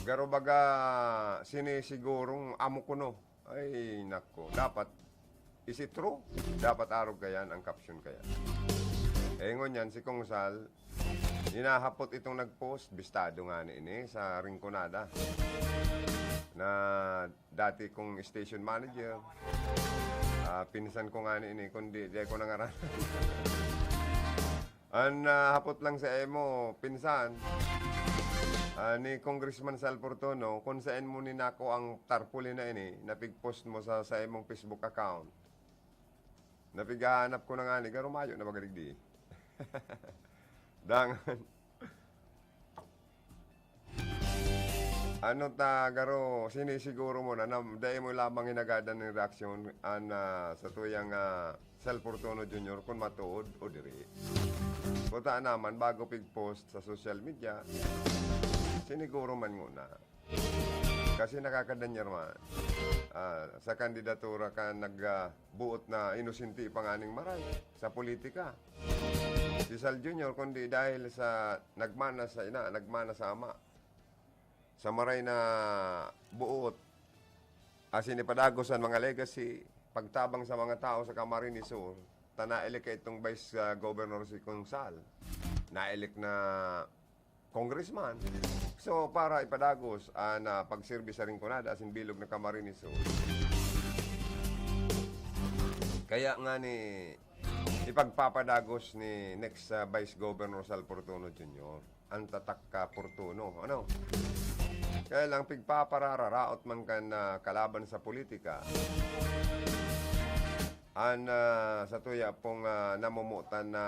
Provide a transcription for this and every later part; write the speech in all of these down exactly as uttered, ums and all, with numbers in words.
Pero baga, sinisigurong amo kuno. Ay, nako. Dapat, is it true? Dapat arog kayan ang caption kayan. Eh, ngunyan, si Kong Sal, hinahapot itong nag-post, bistado nga ni ini sa Rinconada, na dati kong station manager. Ah, pinsan ko nga ni ini, kundi di ko nangaranan. An, ah, hapot lang sa imo, pinsan, ah, ni Congressman Sal Fortuno, kung saan mo ninako ang tarpaulin na ini, napigpost mo sa, sa imong Facebook account. Napighahanap ko na nga ni, garo mayo na magadigdi. Dangan. Ano ta, garo, sinisiguro mo na, na dai mo lamang hinagadan nin reaksyon an, ah, satuyang, ah, Sal Fortuno Junior kun matuod o diri. Buta naman, bago pig-post sa social media, siniguro man nguna. Kasi nakakadanyar man, ah, sa kandidatura kan nag, ah, buot na inosente pa nganing maray sa politika. Si Sal Junior, kundi dahil sa nagmana sa ina, nagmana sa ama, sa maray na buot, asin ipadagos an mga legacy, pagtabang sa mga tao sa Camarines Sur, ta naelek ka itong Vice, ah, Governor si Kong Sal. Naelek na congressman. So, para ipadagos an, ah, pagserbi sa Rinconada asin bilog na Camarines Sur. Kaya nga ni ipagpapadagos ni next, ah, Vice Governor Sal Fortuno Junior, ang tatak ka Fortuno, ano? Kaya lang, pigpaparararaot man kan, ah, kalaban sa politika, an, ah, satuya pong, ah, namomotan na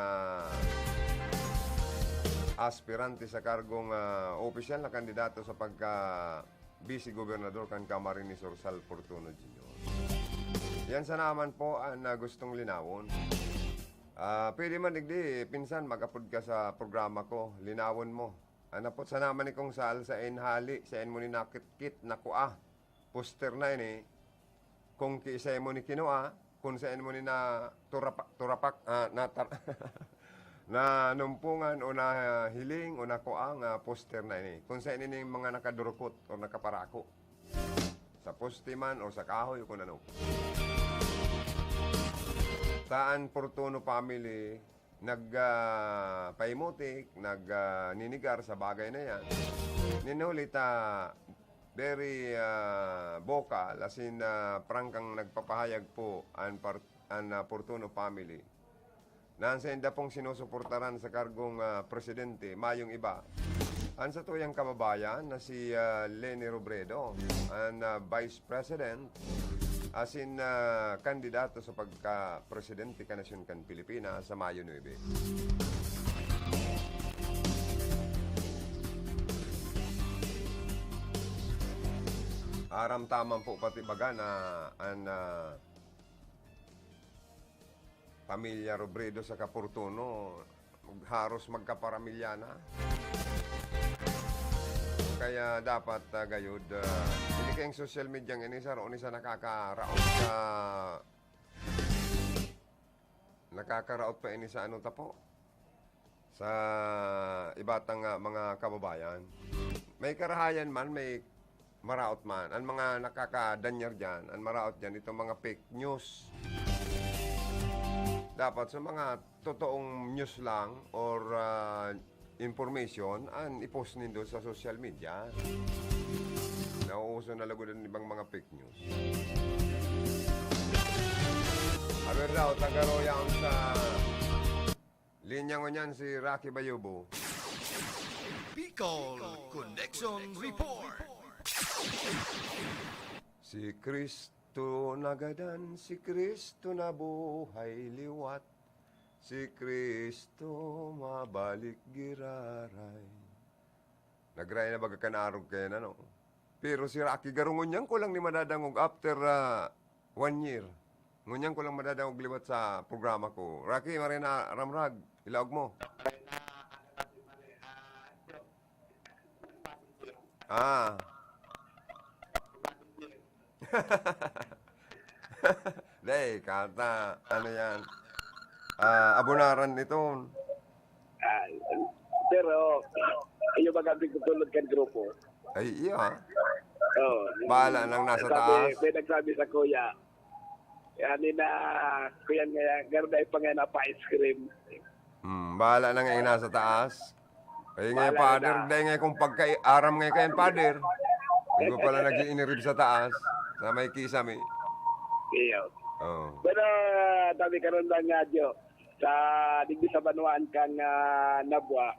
aspirante sa kargong, ah, opisyal na kandidato sa pagka Vice Gobernador kan Camarines Sur, Sal Fortuno Junior. Yan sana man po an, ah, gustong linawon. Ah, pwede man digdi, pinsan, mag-apod ka sa programa ko, linawon mo. An apod sana man ni Kong Sal, saen hali, saen mo ni nakitkit, nakua. Poster na ini. Kung kiisay mo ni kinua, kung saen mo ni na turapa-, turapak, ah, natar-, nanumpungan o nahiling o nakua nga poster na ini. Kung saen ini mga nakadurukot o nakaparako. Sa poste man o sa kahoy o kung ano. Ta an Fortuno family, nag, ah, paimutik, nag, ah, ninigar sa bagay na yan. Nin huli ta very, ah, vocal, as in, ah, prangkang nagpapahayag po an par-, an, ah, Fortuno family na an sainda pong sinusuportaran sa kargong, ah, presidente, mayong iba. An satuyang kababayan na si, ah, Leni Robredo, an, ah, Vice President, asin, ah, kandidato sa pagka-presidente kan nasyon kan Pilipinas sa Mayo nuebe. Aram ta man po pati baga na an, ah, pamilya Robredo saka Fortuno, haros magkaparamilya na. Kaya dapat, ah, gayod, ah, ini kayong social media nga ini, saro ni sa nakakaraot sa, nakakaraot pa ini sa ano ta po, sa iba tang, ah, mga kababayan. May karahayan man, may maraot man. An mga nakakadanyar diyan, an maraot diyan, itong mga fake news. Dapat sa mga totoong news lang or, ah, information, an i-post nindo sa social media. Nauuso na lagod an ibang mga fake news. Aber daw, tagaroyan sa linya ngunyan si Rocky Bayubo. Bicol Connection Report. Si Cristo nagadan, si Cristo nabuhay liwat, si Cristo mabalik giraray. Nagray na baga kan arog kayan, ano? Pero si Rocky, garo ngunyan ko lang ni madadangog after, ah, one year. Ngunyan ko lang madadangog liwat sa programa ko. Rocky, maray na ramrag, ilaog mo. Ah. Dai, kata, ano yan? Ah, abonaran ito. Ah, pero, iyo baga ang pigtutulod kan grupo? Ay, iyo, ah. Oo. Bahala nang nasa Sabi, taas. May nagsabi sa kuya, "Yan na, kuya nga yan, garo dai pa nga napa-ice cream." Hmm, bahala na nga yung nasa taas. Ay, nga, Bahala Father, na. Dai nga kung pagka-, aram nga kayan, Father. Hindi ko pala nag-iinirib sa taas. Sa may kisame. Iyo. Oo. Pero, sabi karon lang nga, Jo, sa digdi sa banwaan kang, ah, Nabua.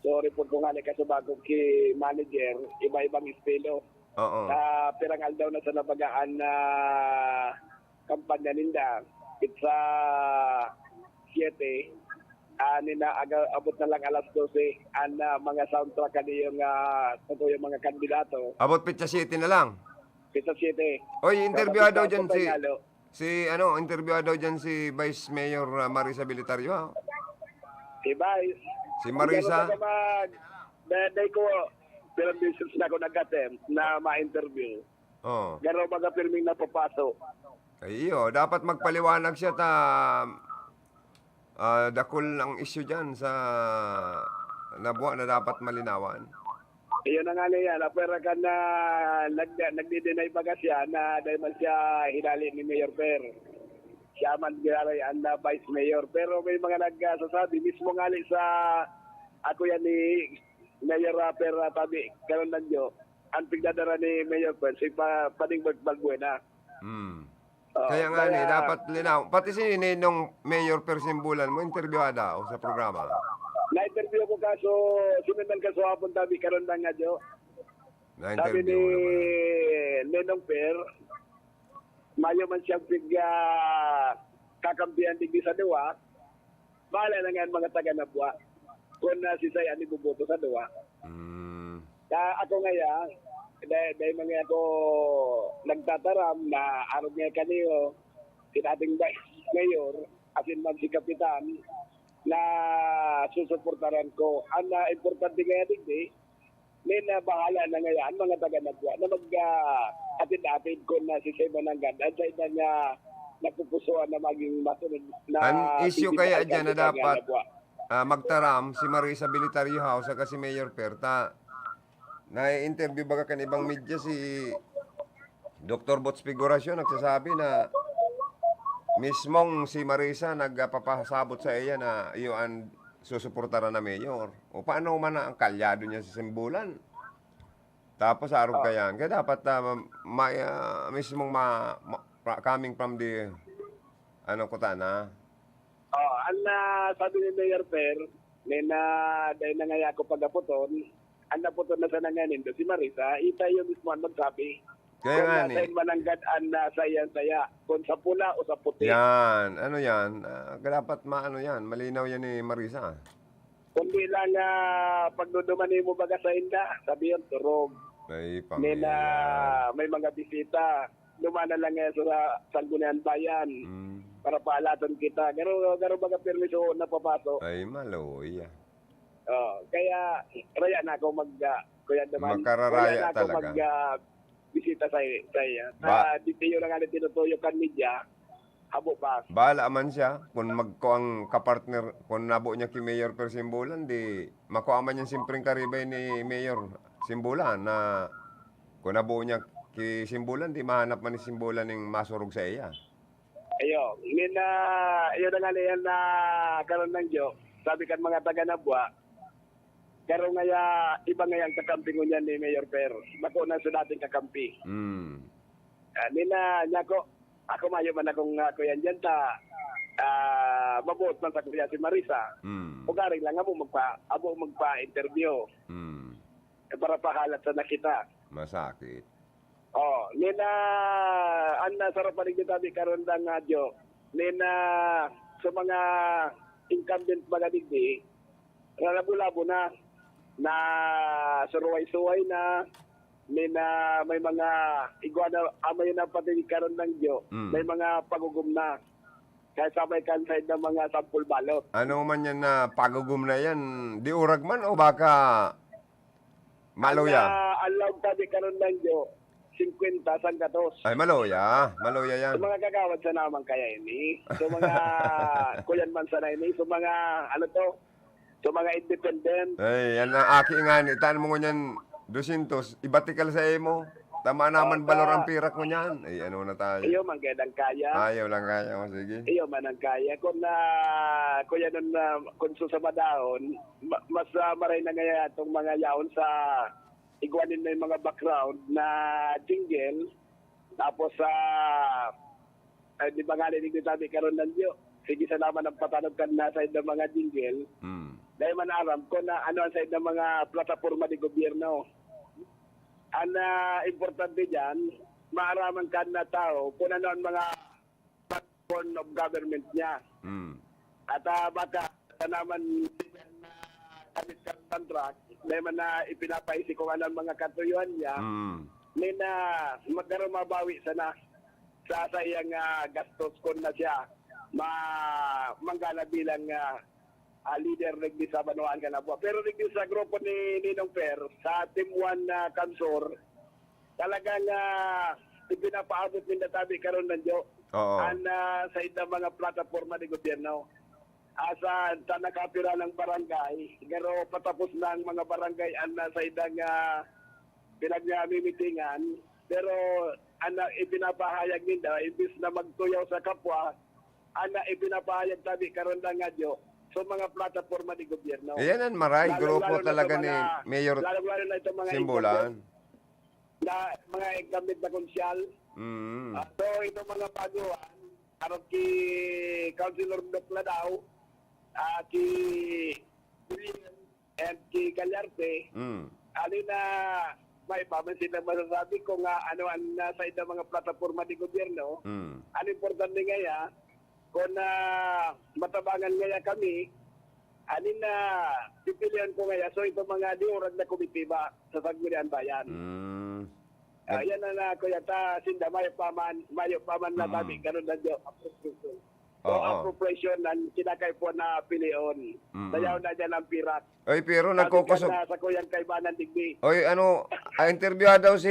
So, report ko nga ni kasubago ki manager, iba-ibang estilo. Oo. Sa pirang aldaw na sa nabagaan na kampanya ninda, it's, ah, siyete, ah, nina-, aga-, abot na lang alas dose, ang, ah, mga soundtrack kaniyo nga, tutuyo mga kandidato. Abot petsa siyete na lang? Petsa siyete. Oy, So, interview daw dyan si, Pangalo. si, ano, interview daw dyan si Vice Mayor, ah, Marisa Belitario, ha? Si Vice. Si Marisa. Ang gano'n ka mag-, dahil, dahil ko, pero business na ako nag-attempt na ma-interview. Oh. Garo baga pirming napapaso. Ay, iyo, dapat magpaliwanag siya ta, ah, dakul ang issue diyan sa Nabua na dapat malinawan. Iyo na nga niya, na pwera ka na nag-, nagdi-deny baga siya na dahil man siya hinali ni Mayor Per. Siya man giraray ang, ah, vice mayor. Pero may mga nagsasabi, mismo nga ni sa ako yan ni Mayor, ah, Per, ah, tabi, karon lang nyo, ang pigdadara ni Mayor Pence, si Pa-, Pading Bag-, Balbuena. Hmm. Oo, Kaya nga ni, kaya dapat linaw. Pati si Ninong Mayor Per Simbulan mo, interview ada o sa programa. Na-interview ko kaso, sinunan ka sa hapon, tabi, karon lang nga, Jo. Sabi Na-interview ni mo naman. Ninong Per, mayo man siyang pig-, ah, kakampihan digdi sa duwa, Bahala na nga ang mga taga Nabua kung, ah, si Say an iboboto sa duwa. Hmm. Sa ako ngaya, dahil, dahil mga ako nagtataram na arog nga kaniyo, si dating vice mayor, asin man si kapitan, na susuportaran ko. Ang, ah, importante kaya digdi, May nabahala na ngaya ang mga taga Nabua na mag, ah, atid-atid kun na si Seba nanggad, ang sa iba niya napupusuan na maging masunod na Ang issue kaya dyan na dapat, ah, magtaram si Marisa Bilitario House saka si Mayor Perta. Na-interview baga kan ibang media si Doktor Boots Figuracion nagsasabi na mismong si Marisa nagpapasabot sa iya na iyo ang susuportaran na mayor. O paano man na ang kalyado niya sa Simbulan? Tapos arog Oh. kayan. Kaya dapat, ah, ma-, may, ah, mismong ma-, ma-, fra-, coming from the, ano, kutana? Oh, ang, ah, sabi ni Mayor Per, may na, dahil na nga ako pagaputon, ang naputon na sana nga nindo, si Marisa, ita yung mismo ang magsabi. Kaya Kung nga nasa ni. in mananggad ang nasa iyan saya, kung sa pula o sa puti. Yan, ano yan, ah, dapat maano yan, malinaw yan ni Marisa. Kundi lang, ah, pagdudumani mo baga sa inda, sabi yun, turog. Ay, May na, pamilya. may mga bisita. Dumana lang ngayon sa Sangguniang Bayan Mm. para paalaton kita. Garo, garo baga permiso na papaso. Ay, maluya. Oh, kaya, raya na ako mag, ah, kuya naman, Makararaya raya na ako talaga. mag, ah, bisita sa, sa iya. Ba- Ah, di kayo lang nga tinutuyo kan media. Habo pa. Bahala man siya kung magko ang kapartner, kung nabo niya ki Mayor Per Simbulan, di makuha man yung simpreng karibay ni Mayor Simbulan na kung nabo niya ki Simbulan, di mahanap man ni Simbulan ning masurog sa iya. Ayo, nin, ah, iyo na nga niyan na karon ng Diyo, sabi kan mga taga Nabua, garo ngaya, iba ngaya ang kakampi ngunyan ni Mayor Per. Bako na sa dating kakampi. Mm. Ah, nina, niya ko, ako mayo man akong, ah, kuyan dyan ta, ah, mabuot man sa kuya si Marisa. Mm. Ugaring lang amo magpa-, amo magpa-interview. Mm. Eh, para pahalat sa nakita. Masakit. Oh, nina, ang nasa rapalig ni tabi karon lang nga, Jo. Nina, sa mga incumbent mga digdi, na labo-labo na, na suruway-suway na, may na, may mga igwa na, amay na pati karon lang, Jo, Mm. may mga pagugom na. Kaya sabay kan side ng mga sample ballot. Ano man yan na pagugom na yan? Diurag man o baka maluya? Ang, ah, allowed tabi karon lang, Jo, singkwenta, sanggatos. Ay, maluya. Maluya yan. Sa mga kagawad sa naman kaya ini. Sa mga kuyan man sana ini. Sa mga, ano to? Sa mga independent. Ay, yan ang aki nga ni. Tan mo ngunyan, Dosyentos, ibatikal sa imo. Tama naman, balor ang pirak mo niyan. Ay, ano na tayo? Iyo man kaya ang kaya. Ayaw lang kaya. O, sige. Iyo man ang kaya. Kung na, kuya nun na, kung susumadahon, ma-, mas, ah, maray na ngaya itong mga yaon sa igwanin na yung mga background na jingle. Tapos, ah, ay, di ba nga, di tabi karon nandiyo? Sige, salamat ang patanod kan na side ng mga jingle. Hmm. Dahil man aram ko na ano ang side ng mga plataporma de gobyerno. Ang, ah, importante diyan, maaraman kan na tao kung ano ang mga form of government niya. Hmm. At, ah, baka sa naman na gamit ka contract, may man na ipinapaisi kung ano ang mga katuyuan niya, Hmm. may na magkaroon mabawi sana sa saiyang, ah, gastos kung na siya ma-, manggana bilang, ah, ah, leader digdi sa banwaan kan Labuan. Pero digdi sa grupo ni Ninong Per, sa Team One na Kansor, talagang, ah, ipinapaabot ninda tabi karon nandiyo Oo. ang, ah, sa itang mga plataporma ni gobyerno. Asa ta nakapira ng barangay, pero patapos na ang mga barangay ang nasa idang, ah, pinagmimitingan. Pero ang na-, ipinapahayag ninda, imbis na magtuyaw sa kapwa, ang na-, ipinapahayag tabi karon na nga diyo, so mga plataporma ni gobyerno. Ayan ang maray, grupo talaga ni Mayor Simbulan. Lalong-lalo na itong mga incumbent na mga incumbent na konsyal. Mm. Ah, so, itong mga baguhan, arog ki Councilor Doc Ladao, ah, ki William, and ki Gallarte, Mm. ano na, may pa man sila masasabi kung, ah, ano ang nasa mga plataporma ni gobyerno. Mm. Ang importante ngaya, kung, ah, matabangan ngaya kami, anin na pipilian ko ngaya, so ito mga diurag na komitiba sa Sangguniang Bayan. Mm. Ah, yan na na, Kuya, ta, sinda, mayo pa man, mayo pa man na Mm. tabi, ganun na diyo, appropriation. So, Oo. appropriation ang kinakaipuhan na pilion. Mm. Sayaw na diyan ang pirak. Oy, pero Sabi nagkukosog. Ka na sa kuyang kaibanan digdi. Oy, ano, ah, interview daw si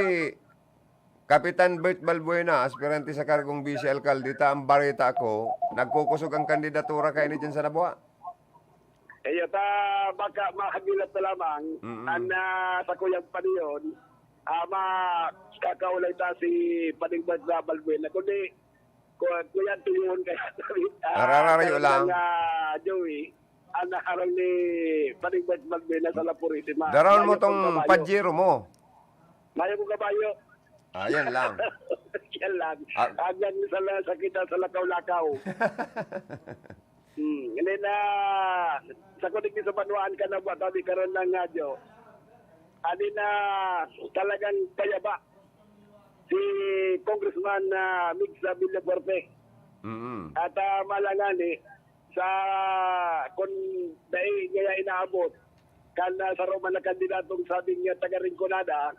Kapitan Bert Balbuena, aspirante sa kargong vice alkalde, ta ang bareta ko, nagkukosog ang kandidatura kaini diyan sa Labuan. Iyo, ta baka mahagilat na lamang Mm. ang, ah, sa kuyang paniyon, ah, makakaulay ta si Pading Bert Balbuena, kundi ku-, kuya, tuyohon kaya, ah, Nararayo lang. Lang, ah, Joey, ang naharang ni Pading Bert Balbuena sa La Purisima. Daraon mo tong Pajero mo. Mayo kong kabayo. Ah, yan lang. Yan lang. Ah. Hanggang sa la-, sa kita sa lakaw-lakaw. Hmm, hindi na, sa kuning sa banwaan ka na ba, sabi karon lang nga, Jo. Ano na, talagang payaba si Congressman, ah, Migs, ah, Villafuerte. Mm. At, ah, malangani sa kung dai niya inaabot kan, ah, sa Roma na kandidatong sabing niya taga Rinconada,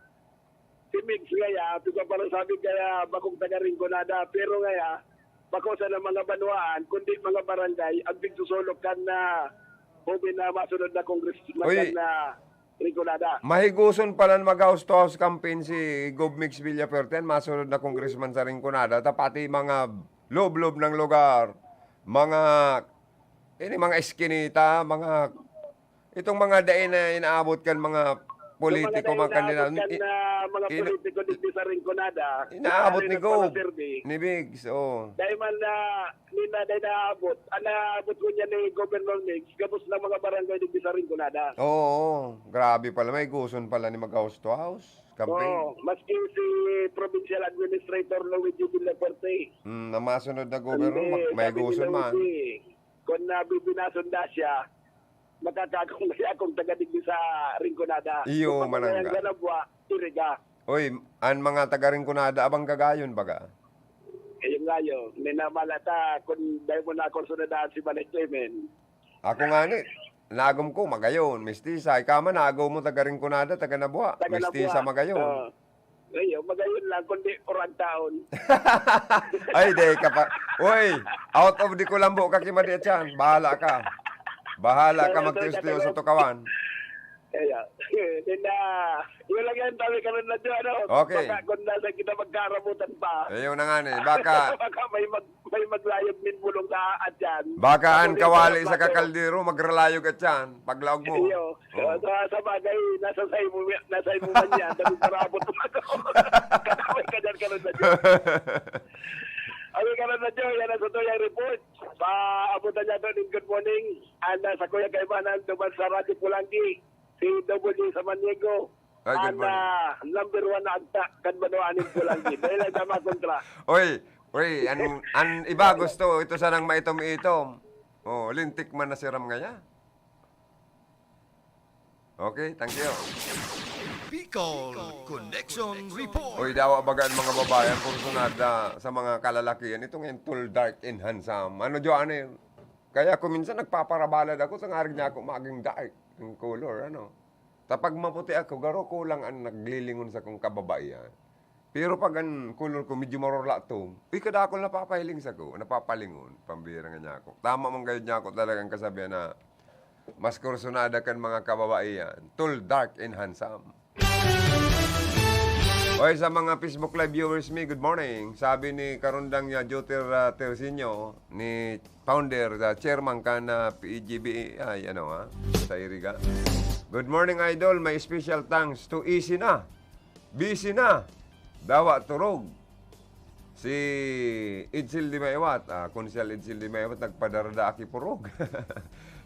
si Migs ngaya, tigwa pa lang sabi kaya bakong taga Rinconada, pero ngaya, bako sa mga banwaan, kundi mga barangay, ang pigsusulok kan na hoben na masunod na congressman Uy, kan na Rinconada. Mahigoson pala mag-house to house campaign si Gov Migs Villafuerte, masunod na congressman sa Rinconada, ta pati mga loob-loob ng lugar, mga, ini, mga eskinita, mga Itong mga dai na inaabot kan mga politiko, mga kandidato, inaabot kan, ah, mga politiko digdi sa Rinconada, inaabot ni Gov, ni Migs, oh. Dai man na, ni na, dai naabot. Ang naabot ko niya ni Governor Migs, gabos na mga barangay digdi sa Rinconada. Oo, grabe pala. Mahigoson pala ni mag-house to house campaign. Oo, maski si Provincial Administrator Luigi Villafuerte. Hmm, na masunod na gobernador, mahigoson man. Kung nabibinason na siya, makakagong na siya kung taga digdi sa Rinconada. Iyo, manangga. Kung pag-, Iriga. Oy, an mga taga Rinconada, abang gagayon, baga? Ayun nga yun. May namalata, kung dahil mo na ako sunod na si Manay Clement. Ako nga ni, nagom ko, magayon, mestiza. Ikaw man, nagaw mo, taga Rinconada, taga Nabua. Taga Nabua. Mestiza, magayon. Oo. Ay, oh, magayon lang, kundi kurang taon. Ay, di ka pa. Uy, out of the kulambo ka, Kimadi Chan. Bahala ka. Bahala ka magtiyo-tiyo sa tukawan. Kaya, yun na, yun lang yan, sabi ka rin na dyan, ano? Okay. Baka kung nasa kita magkarabutan pa. Eh, yun na nga, eh. Baka baka may mag-, may maglayog nin bulong na at yan. Baka ang kawali sa kakaldero, magralayog at yan. Paglaog mo. Iyo. Oo. Sa, sa bagay, nasa saimo, nasa imo man yan. Sabi, parabot mo ako. Kadamay ka dyan, ka rin na dyan. Sabi ka rin na dyan, yan ang sa tuyang report. Paabutan niya doon in good morning. And, ah, sa Kuya Kaibanan, duman sa Radyo Pulanggi. Si Double J sa Maniego. Ay, good morning. Number one na agta, kan banwaan nin Pulanggi. Dahil lang sa mga kontra. Oy, oy, an, an iba gusto, ito sanang maitom-itom. Oh, lintik man na si Ram ngaya. Okay, thank you. Bicol Connection Report. Oy, dawa baga ang mga babae, ang kursunada sa mga kalalakihan. Ito ngayon, tall, dark, and handsome. Ano, Joanne? Kaya kung minsan nagpaparabalad ako, sa ngarig niya ako maging dark ang color, ano? Kapag maputi ako, garo kulang ang naglilingon sa kong kababaihan. Pero pag ang color ko medyo marula to, uy, kadakol napapahiling sa ko, napapalingon, pambira nga niya ako. Tama man gayud niya ako talagang kasabihan na mas kursunada kan mga kababaihan, tall, dark, and handsome. Oy, sa mga Facebook Live viewers mi, good morning. Sabi ni Karundang niya, Joter, ah, Tersinio, ni founder, ah, chairman kan, ah, P G B, ay, ano, ha? Sa Iriga. Good morning, idol. My special thanks to Easy na. Busy na. Dawa turog. Si Edsel Di Maiwat, ah, Konsehal Edsel Di Maiwat, nagpadarada aki purog.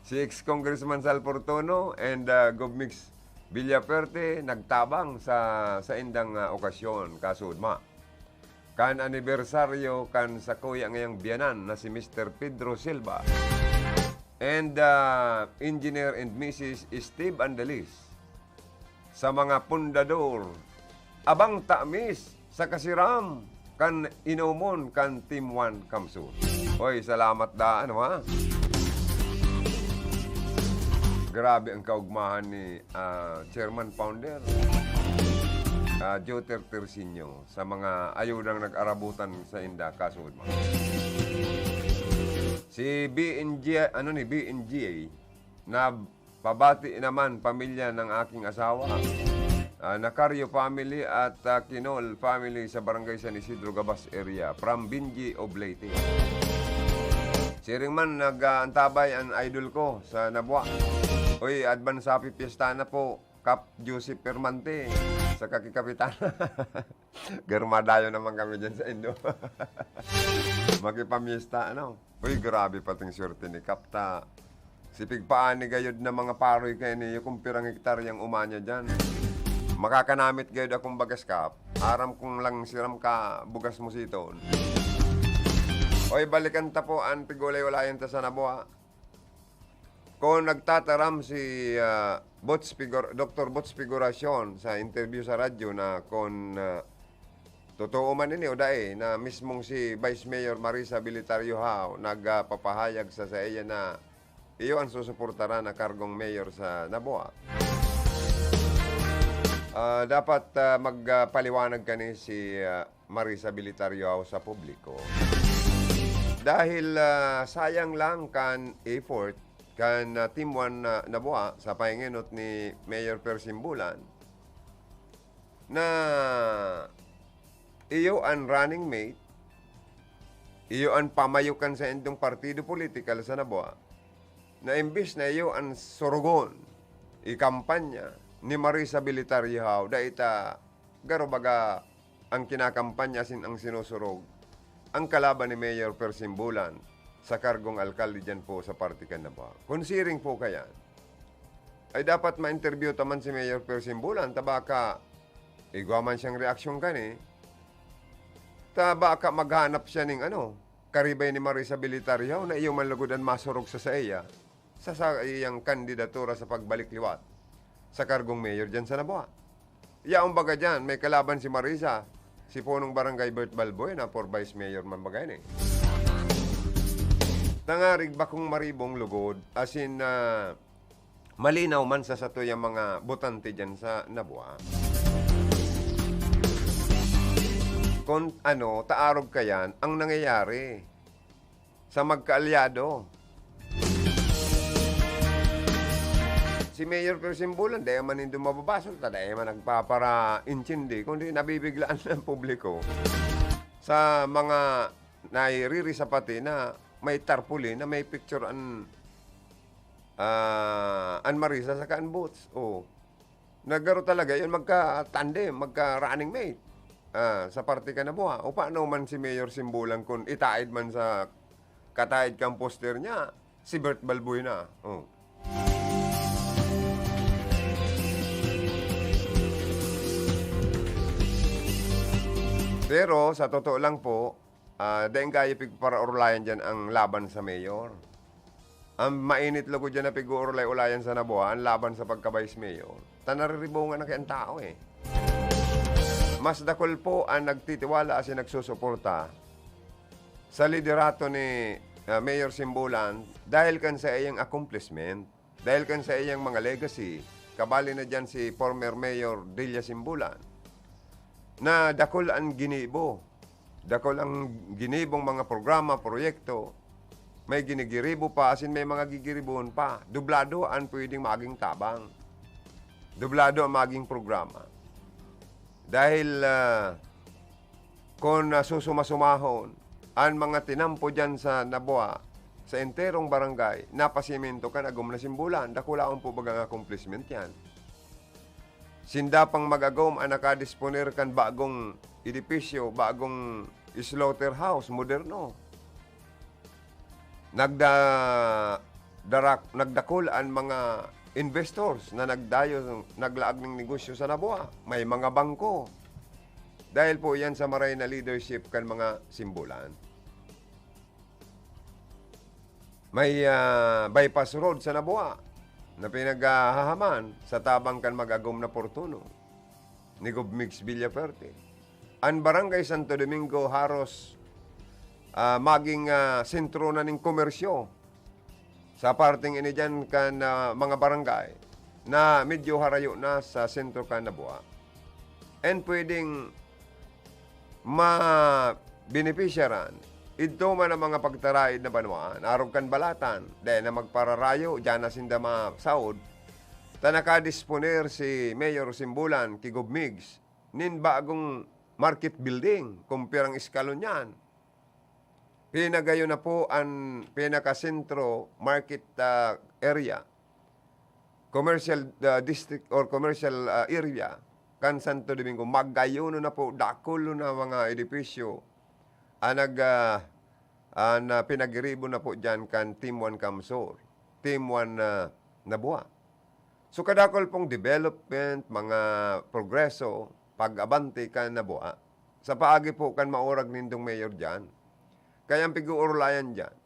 Si ex-Congressman Sal Fortuno and, ah, Govmix Villafuerte nagtabang sa, sa indang, ah, okasyon, kasudma. Kan anibersaryo kan sakuya ngayang biyanan na si Mister Pedro Silva and, ah, Engineer and Missus Steve Andalis. Sa mga pundador, abang tamis sa kasiram kan inomon kan Team One Kamsur. Oy, salamat da, ano, ha? Grabe ang kaugmahan ni, ah, Chairman Founder, ah, Joter Tersinio sa mga ayudang nag-arabutan sa inda, kasud mo. Si B N G, ano ni, B N G A, na pabati naman pamilya ng aking asawa. Ah, Nacario family at, ah, Quinol family sa Barangay San Isidro Gabas area. From Binji, Oblate. Siring man, nag-aantabay ang idol ko sa Nabua. Uy, advance happy fiesta na po, Kap Joseph Permante, sa Kakikapitan. Garmadayo naman kami dyan sa Indo. Makipamiesta, ano? Uy, grabe pating swerte ni Kap ta. Si pigpaani gayod na mga paroy kaini, yung kung pirang hektaryang umanya dyan. Makakanamit gayod akong bagas, Kap. Aram kong lang siram ka bugas mo siton. Oy, balikan ta po ang pigulay-ulayan ta sa Nabua. Kung nagtataram si, ah, Bots Figor-, Doktor Bots Figuracion sa interview sa radyo na kung, ah, totoo man ini o dai, na mismong si Vice Mayor Marisa Bilitario Hao nagpapahayag sa saiya na iyo ang susuportaran na kargong mayor sa Nabua. Ah, dapat, ah, magpaliwanag kani si, ah, Marisa Bilitario Hao sa publiko. Dahil, ah, sayang lang kan effort kan, ah, Team One na Nabua sa pahingenot ni Mayor Persimbulan na iyo ang running mate, iyo ang pamayokan sa indong partido politikal sa Nabua, na imbis na iyo ang surugon, ikampanya ni Marisa Bilitario Hao, dai ta garo baga ang kinakampanya asin ang sinusurog, ang kalaban ni Mayor Persimbulan sa kargong alkalde diyan po sa parte kan Nabua. Kung siring po kayan, ay dapat ma-interview ta man si Mayor Persimbulan, ta baka igwa man siyang reaksyon kani, ta baka maghanap siya ning ano, karibay ni Marisa Bilitario na iyo man lugod an masurog sa saiya, sa saiyang kandidatura sa pagbalik liwat sa kargong mayor diyan sa Nabua. Yaon baga diyan, may kalaban si Marisa, si punong barangay Bert Balboy na for vice mayor man baga ini. Tangarig bakong maribong lugod, asin, ah, malinaw man sa satuyang mga botante diyan sa Nabua. Kung ano, taarog kayan ang nangyayari sa magkaalyado. Si Mayor Persimbulan, dai man nindo mababasol, ta dai man nagpaparaintindi, kundi nabibiglaan ng publiko sa mga naririsa pati na may tarpaulin na may picture an, ah, an Marisa saka an Boots. Oh. Nagaro talaga yun, magka-tandem, magka-running mate. Ah, sa parte kan Nabua. O paano man si Mayor Simbulan kung itaid man sa kataid kang poster niya, si Bert Balbuena? Oh. Pero sa totoo lang po, ah, daing kayo pigparaorlayan diyan ang laban sa mayor. Ang mainit lugod diyan na pig-uurlay-ulayan sa Nabua, ang laban sa pagka-vice mayor. Ta nariribungan na kaya ang tao eh. Mas dakul po ang nagtitiwala asin nagsusuporta sa liderato ni, ah, Mayor Simbulan dahil kan sa iyang accomplishment, dahil kan sa iyang mga legacy, kabali na diyan si former Mayor Delia Simbulan, na dakul ang ginibo, dakul ang ginibong mga programa, proyekto, may ginigiribo pa, asin may mga gigiribon pa. Dublado ang pwedeng maging tabang. Dublado ang maging programa. Dahil, ah, kun, ah, susuma-sumahon, an mga tinampo diyan sa Nabua, sa enterong barangay, napasemento kan agom na Simbulan. Dakulaon po bagang accomplishment yan. Sinda pang mag-agom an nakadisponer kan bagong edipisyo, bagong slaughterhouse, moderno. Nagda-, darak-, nagdakul an mga investors na nagdayo, naglaag nin negosyo sa Nabua. May mga bangko. Dahil po yan sa maray na leadership kan mga Simbulan. May, ah, bypass road sa Nabua na pinaghahaman sa tabang kan mag-agom na Portono ni Gov Migs Villafuerte. An Barangay Santo Domingo haros, ah, maging, ah, sentro na nin komersyo sa parteng ini diyan kan, ah, mga barangay na medyo harayo na sa sentro kan Nabua. And pwedeng mabenepisyaran idto man ang mga pagtaraid na banwaan, arog kan Balatan, dai na magpararayo, diyan na sinda masaod, ta nakadisponer si Mayor Simbulan ki Gov Migs nin bagong market building, kung pirang eskalon yan. Pinagayo na po an pinakasentro market, ah, area, commercial, ah, district or commercial, ah, area kan Santo Domingo. Magayon na po, dakul na mga edipisyo ang nag-, ah, ang, ah, pinagiribo na po diyan kan Team One Camsur, Team One, ah, Nabua. So, kadakul pong development, mga progreso, pag-abante kan Nabua, sa paagi po kan maurag nindong mayor diyan. Kaya ang pig-uurulayan diyan,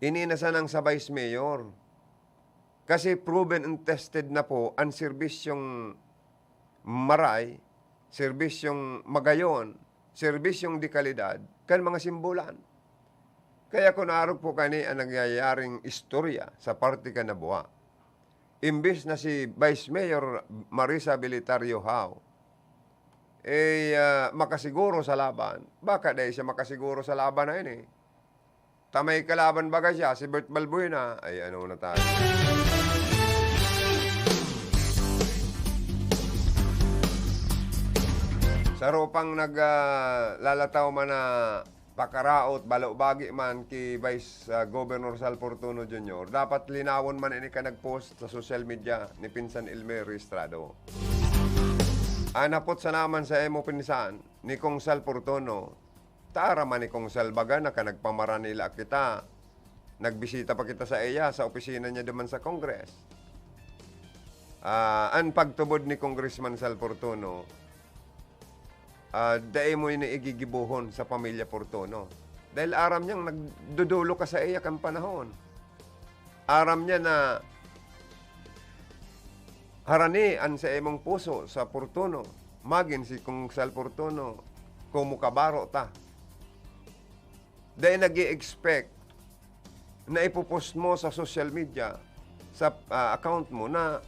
ini na sanang sa vice mayor. Kasi proven and tested na po ang serbisyong maray, serbisyong magayon, serbisyong de kalidad kan mga Simbulan. Kaya kun arog po kani ang nangyayaring istorya sa parte kan Nabua, imbes na si Vice Mayor Marisa Belitario Jao, eh, ah, makasiguro sa laban, baka dai siya makasiguro sa laban na ini. Ta may kalaban baga siya, si Bert Balbuena. Ay, ano na tayo? Saro pang nag, ah, lalataw man na pakaraot, balobagi man ki Vice, ah, Governor Sal Fortuno Junior, dapat linawon man ini ka nag-post sa social media ni Pinsan Elmer Registrado. An hapot sana man sa imo, Pinsan, ni Kong Sal Fortuno, ta aram man ni Kong Sal baga na kan nagpamaranila kita, nagbisita pa kita sa iya, sa opisina niya duman sa Congress. Ah, an pagtubod ni Congressman Sal Fortuno, ah, dai mo ini igigibohon sa pamilya Fortuno. Dahil aram niyang nagdodolo ka sa iya kan panahon. Aram niya na harani an sa imong puso sa Fortuno, magin si Kong Sal Fortuno, komo kabaro ta. Dai nag-i-expect na ipopost mo sa social media, sa, ah, account mo na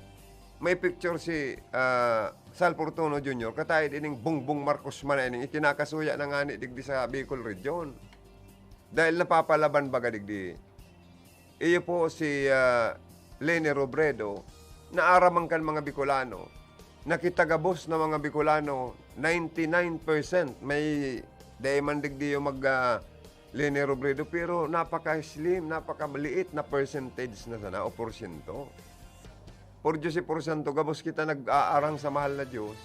may picture si, ah, Sal Fortuno Junior, kataid ining Bongbong Marcos man na ining ikinakasuya na ngani digdi sa Bicol Region. Dahil napapalaban baga digdi. Iyo po si, ah, Leni Robredo, naaraman kan mga Bicolano. Nakita gabos na mga Bicolano, ninety-nine percent may dai man digdi mag, ah, Leni Robredo, pero napaka-slim, napakamaliit na percentage na sana o porsyento. Por Diyos y por santo, gabos kita nag-aarang sa mahal na Diyos.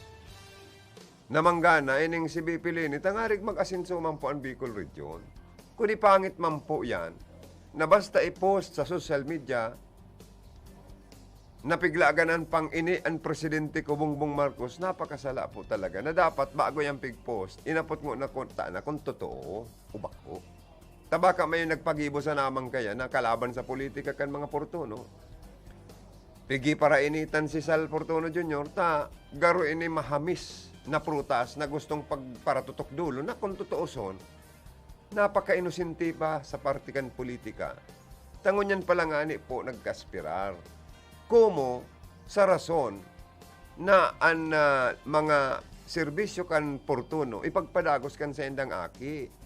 Namanggana, ining si B P Leni, tangarig mag-asenso man po ang Bicol Region. Kung ipangit man po yan, na basta i-post sa social media, napigla ganan pang ini ang presidente ko, Bongbong Marcos, napakasala po talaga na dapat bago yan pig-post, inapot mo na kung ta-, na kung totoo o bako. Tabaka may nagpagibo sa namang kaya na kalaban sa politika kan mga Portuno. Pigi para initan si Sal Portuno Junior, ta garo ini mahamis na prutas na gustong pagparatutok dulo na kung totoo son, napakainosente pa sa parte kan politika. Tangon yan pala nga ani po nagkaspirar. Komo sa rason na an, ah, mga serbisyo kan Portuno ipagpadagos kan saindang aki.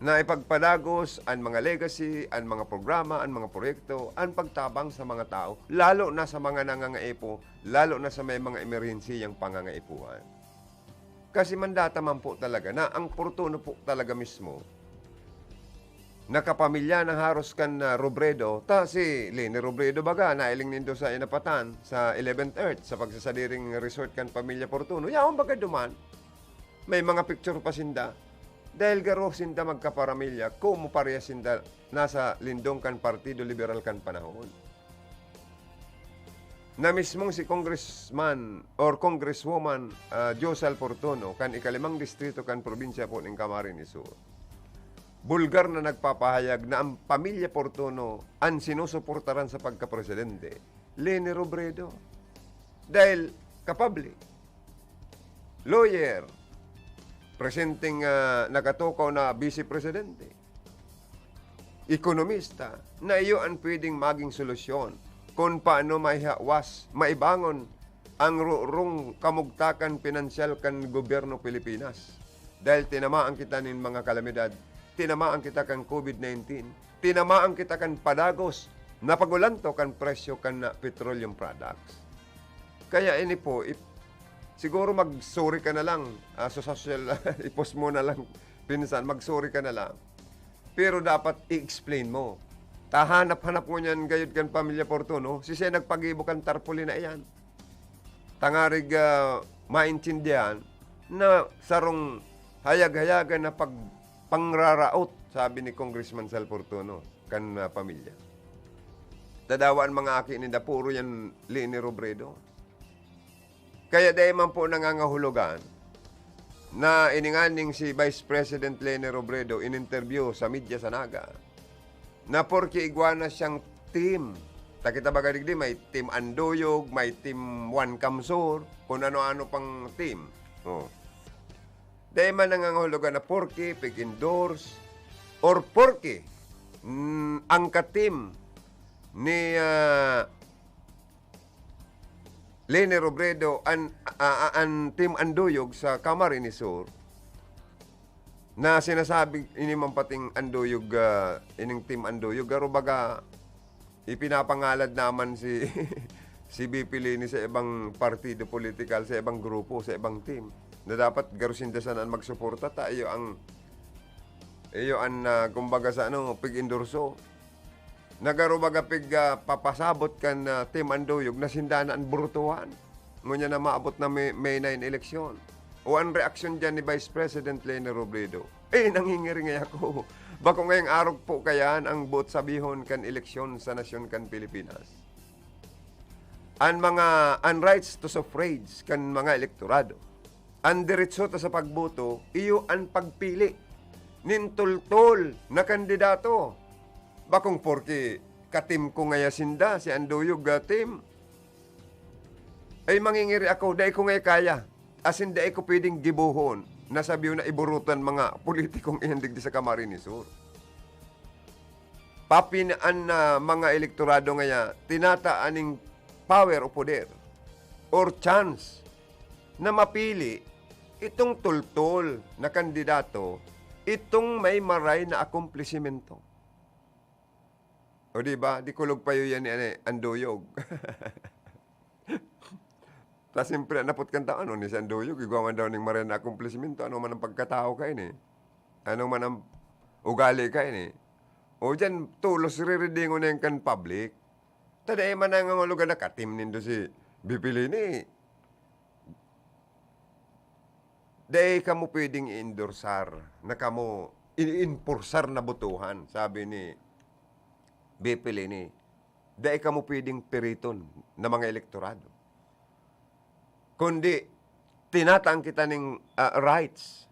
Na ipagpadagos an mga legacy, an mga programa, an mga proyekto, an pagtabang sa mga tao, lalo na sa mga nangangaipo, lalo na sa may mga emerhensiyang pangangaipuhan. Kasi mandata man po talaga na ang Portuno po talaga mismo, nakapamilya na haros kan, ah, Robredo, ta si Leni Robredo baga, nailing nindo sa inapatan, sa eleventh Earth, sa pagsasadiring resort kan Pamilya Portuno. Yaon baga duman, may mga picture pa sinda. Dahil garo sinda magkaparamilya, komo parehas sinda nasa lindong kan Partido Liberal kan panahon. Na mismong si Congressman or Congresswoman, ah, Josal Portuno kan ikalimang distrito kan probinsya po nin Camarines Sur, bulgar na nagpapahayag na ang pamilya Portuno an sinusuportaran sa pagkapresidente, Leni Robredo. Dahil kapable, lawyer, presenteng, ah, nakatukaw na vice presidente, ekonomista, na iyo an pwedeng maging solusyon kung paano maihawas, maibangon ang rurong kamugtakan pinansyal kan gobyerno Pilipinas. Dahil tinamaan kita nin mga kalamidad, tinamaan kita kan COVID nineteen, tinamaan kita kan padagos na pag-ulanto kan presyo kan, ah, petroleum products. Kaya ini po, ip-, siguro mag-sorry ka na lang, ah, sa social, i-post mo na lang, pinsan, mag-sorry ka na lang. Pero dapat i-explain mo. Tahanap-hanap ngunyan gayod kan pamilya Portuno, sisay nagpagibo kan tarpaulin na iyan. Tangarig, ah, maintindihan na sarong hayag-hayagan na pag-, pangraraot, sabi ni Congressman Sal Portuno, kan, ah, pamilya. Tadawa an mga aki ninda, puro yan Leni Robredo. Kaya dai man po nangangahulugan na ininganing si Vice President Leni Robredo in-interview sa media sa Naga na porke igwa na siyang team. Ta kita baga digdi, may Team Anduyog, may Team One Kamsur, kung ano-ano pang team. Oh. Dai man nangangahulugan na porke pig-endorse or porke, mm, ang ka-team ni, ah, Leni Robredo, an, a-, a-, an Team Anduyog sa Camarines Sur, na sinasabi ini man pating Anduyog, ah, ining Team Anduyog, garo baga ipinapangalad naman si, si V P Leni sa ibang partido politikal, sa ibang grupo, sa ibang team, na dapat garo sinda sana an magsuporta, ta iyo ang, iyo an, ah, kumbaga sa ano, pig-endorso. Na garo baga pig, ah, papasabot kan, ah, Team Anduyog na sinda na an burutuhan. Ngunyan na maabot na May, May nine eleksyon. O an reaksyon diyan ni Vice President Leni Robredo? Eh, nangingiringay ako. Bako ngayang arog po kayan ang buot sabihon kan eleksyon sa nasyon kan Pilipinas. An mga, an rights to suffrage kan mga elektorado, an derecho ta sa pagboto, iyo an pagpili nin tultol na kandidato. Bakong porke ka-team ko ngaya sinda, si Anduyog, ah, team, ay mangingiri ako, dai ko ngaya kaya. Asin dai ko pwedeng gibohon na sabiyon na iburutan mga politikong iyan digdi sa Camarines Sur. Papinaan na mga elektorado ngaya, tinata aning power o poder or chance na mapili itong tultol na kandidato, itong may maray na akomplisimento. O di ba? Di kulog pa yan ni, ano, eh, Anduyog. Ta siyempre, napot kan tao, ano ni si Anduyog? Igwa man daw ning maray na akomplishmento. Ano man ang pagkatao kaini? Ano man ang ugali kaini? O diyan, tolos riridingon na yan kan public. Ta dai man nangangulugan na katim nindo si B P Leni. Dai kamo pwedeng i-endorsar na kamo, i-enforcear na botohan, sabi ni B P Leni. Dai kamo pwedeng piriton na mga elektorado. Kundi, tinatang kita ning, ah, rights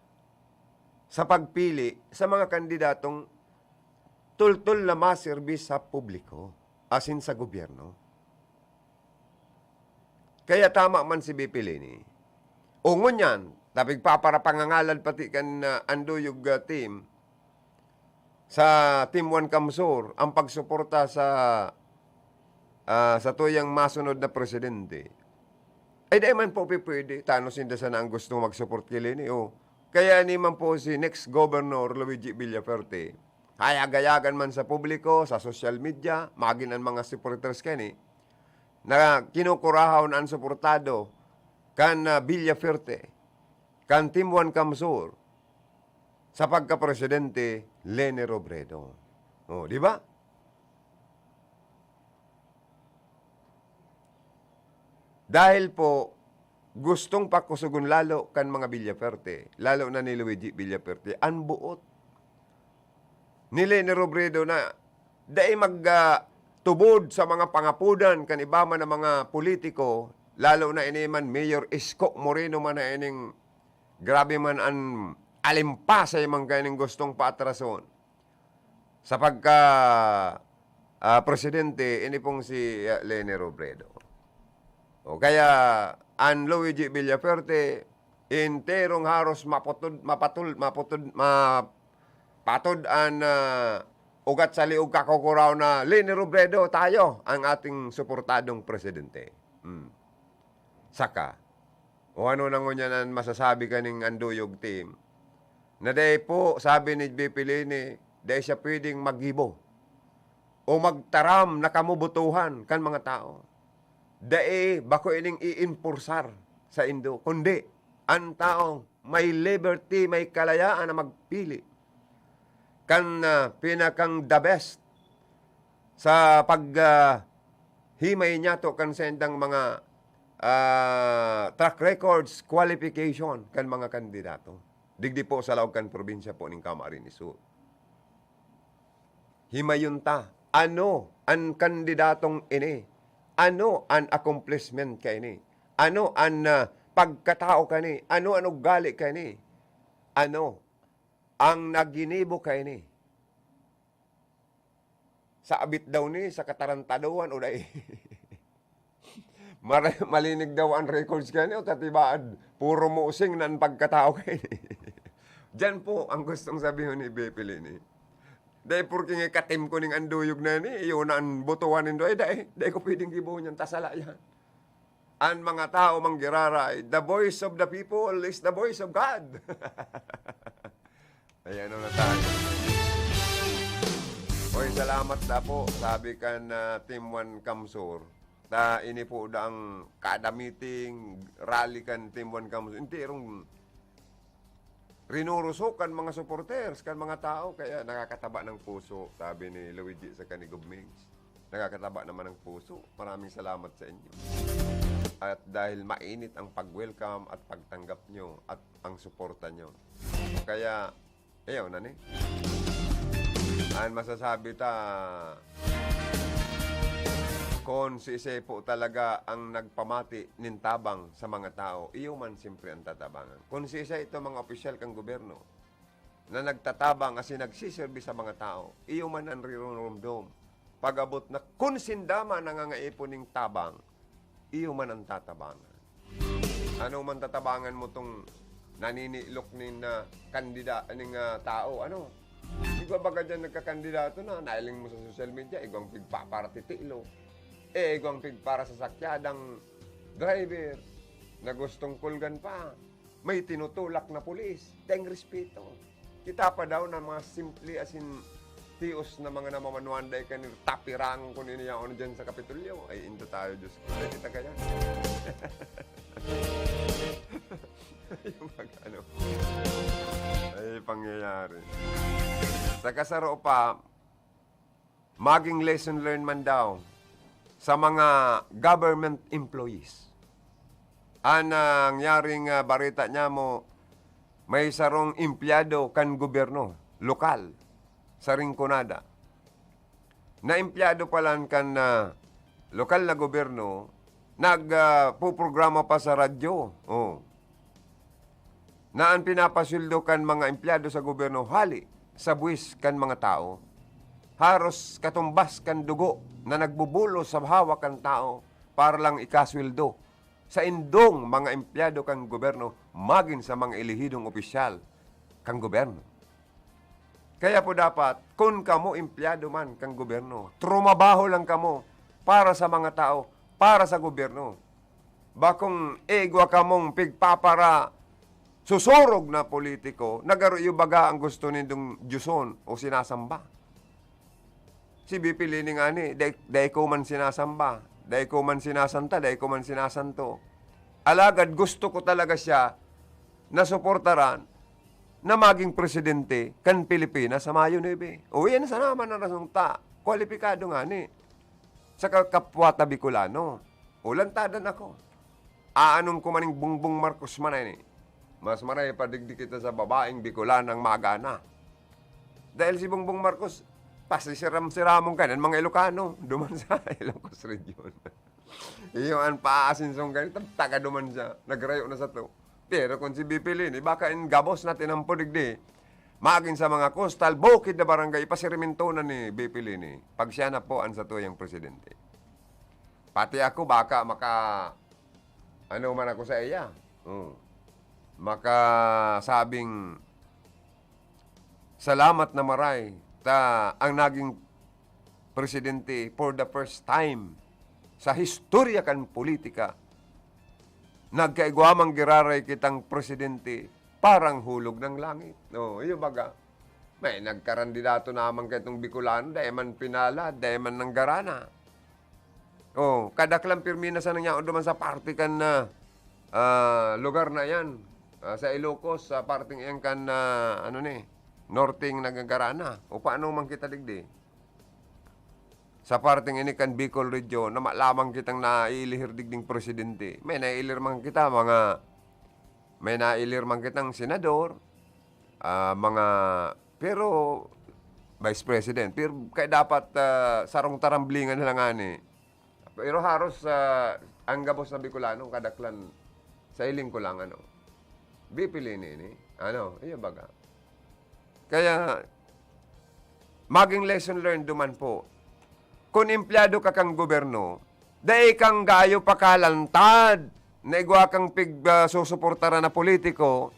sa pagpili sa mga kandidatong tultol na maserbi sa publiko, asin sa gobyerno. Kaya tama man si B P Leni. O ngunyan, ta pigpaparapangangalad pati kan, ah, Anduyog, ah, team, sa Team One Kamsur, ang pagsuporta sa, ah, sa tuyang masunod na presidente. Ay, dai man po pipwede. Tano sinda sana ang gusto mag-support ki Leni, oh. Kaya ni man po si next Governor Luigi Villafuerte, hayag-hayagan man sa publiko, sa social media, magin an mga supporters kani, na kinukurahaw na an suportado kan, ah, Villafuerte, kan Team One Kamsur, sa pagkapresidente, Leni Robredo. Oh, di ba? Dahil po, gustong pakusogon lalo kan mga Villafuerte, lalo na ni Luigi Villafuerte, an boot ni Leni Robredo na dai mag, ah, tubod sa mga pangapodan kan iba man na mga politiko, lalo na ini man Mayor Isko Moreno man na ining grabe man an alimpasay man kaining gustong paatrason sa pagka, ah, presidente, ini pong si, ah, Leni Robredo. O kaya, an Luigi Villafuerte, enterong haros maputod, mapatul-, maputod, mapatod an, ah, ugat sa liog kakukuraw na Leni Robredo, tayo ang ating suportadong presidente. Hmm. Saka, o ano na ngunyan an masasabi kaning Anduyog team? Na dai po, sabi ni B P Leni, dai siya pwedeng maggibo o magtaram na kamo botohan kan mga tao. Dai, bako ining iimpursar saindo, kundi an tawo may liberty, may kalayaan na magpili kan, ah, pinakang the best sa pag, ah, himay niyato kan saindang mga, ah, track records, qualification kan mga kandidato digdi po sa laog kan probinsya po nin Camarines Sur. Himayon ta, ano an kandidatong ini? Ano an accomplishment kaini? Ano an, ah, pagkatao kaini? Ano an ugali kaini? Ano ang naginibo kaini? Sa abit daw ni, sa katarantaduhan o dai? Mara-, malinig daw an records kaini o katibaad, puro musing na an pagkatao kaini. Diyan po ang gustong sabihon ni B P Leni. Dai porke nga katim ko ning Anduyog na ni, iyo na an botohan nindo, ay dai, dai ko pwedeng gibohon yan, ta sala yan. An mga tao manggiraray, the voice of the people is the voice of God. Ay, ano na tayo? Oy, salamat na po, sabi kan, ah, Team One Kamsur. Ta ini po daang kada meeting, rally kan Team One Kamsur. Enterong rinuruso kan mga supporters, kan mga tao, kaya nakakataba ng puso, sabi ni Luigi sa kan ni Gov Migs. Nakakataba naman ng puso. Maraming salamat sa inyo. At dahil mainit ang pag-welcome at pagtanggap nyo at ang suporta nyo. Kaya, ayaw na ni. Ang masasabi ta, kung si Ise po talaga ang nagpamati nin tabang sa mga tao, iyo man siyempre ang tatabangan. Kung si Ise ito mga opisyal kang gobyerno, na nagtatabang asin nagsiserbi sa mga tao, iyo man an rirumdom. Pag-abot na kun sinda man nangangaipon ning tabang, iyo man an tatabangan. Ano man tatabangan mo tong naninilok nin, ah, kandida-, ning, ah, tao, ano? Igwa baga diyan nagkakandidato na, nailing mo sa social media, igwang pigpaparatitilo. Eh, igwang pigpara sa sakyadang driver na gustong kulgan pa. May tinutulak na pulis, daing respeto. Kita pa daw na mga simple asin Dios na mga namamanuan, dai ka ni tapirangon kun ini yaon dyan sa Kapitolyo. Ay, indo tayo, Diyos ko. Dai kita kaya. Yung mag-, ano, ay, pangyayari. Sa kasaro pa, maging lesson learned man daw sa mga government employees. Ang nangyaring, ah, bareta niya mo, may sarong empleyado kan gobyerno, lokal, sa Rinconada. Na empleyado pa lang kan, ah, lokal na gobyerno, nag, ah, puprograma pa sa radyo. Oh. Na an pinapasweldo kan mga empleyado sa gobyerno hali sa buwis kan mga tao. Haros katumbas kan dugo na nagbubulos sa hawak kan tao para lang ikasweldo sa indong mga empleyado kan gobyerno, magin sa mga elehidong opisyal kan gobyerno. Kaya po dapat, kun kamo empleyado man kan gobyerno, trumabaho lang kamo para sa mga tao, para sa gobyerno. Bakong igwa kamong pigpapara susurog na politiko, na garo iyo baga ang gusto nindong diyoson o sinasamba. Si B P Leni ngani, dai, dai ko man sinasamba, dai ko man sinasanta, dai ko man sinasanto. Alagad gusto ko talaga siya na suportaran na maging presidente kan Pilipinas sa Mayo nuebe. O, yan sana man ang rason ta. Kwalipikado ngani. Sa ka-, kapwa ta Bicolano. O, lantadan ako. Aanon ko maning Bongbong Marcos man ini. Mas maray pa digdi kita sa babaeng Bicolanang magana. Dahil si Bongbong Marcos, pasisiram-siramon ka ng mga Ilocano, duman sa Ilocos Region. Iyo an paasinsong ganito, taga duman siya, nagrayo na sato. Pero kung si B P Leni, baka in gabos na tinampo digdi, magin sa mga coastal, bukid na barangay, ipasirementonan ni B P Leni, pag siya na po ang satuyang presidente. Pati ako, baka maka, ano man ako sa iya. Hmm. Makasabing, salamat na maray ta ang naging presidente for the first time sa historia kan politika. Nagkaigwa man giraray kitang presidente, parang hulog ng langit. No, iyo baga. May nagkarandidato naman kaitong Bicolano, dai man pinalad, dai man nanggarana. Oh, kadaklan pirmi na sana niya duman sa parte kan, ah, ah, lugar na yan. Ah, sa Ilocos, sa parteng iyan kan, ah, ano ni, norteng nagagarana. O paano man kita digdi? Sa parteng ini kan Bicol Region, na ma-, lamang kitang naiilihir digding presidente. May naiilir man kita, mga, may naiilir man kitang senador, ah, mga, pero vice president. Pero kaya dapat, ah, sarong taramblingan na lang ani. Pero haros, ah, ang gabos na Bicolano, kadaklan, sa hiling ko lang, ano, B P Leni ini. Ano, iyo baga. Kaya, maging lesson learned duman po. Kun empleyado ka kan gobyerno, dai kang gayo pakalantad na igwa kang pig-, ah, susuportaran na politiko,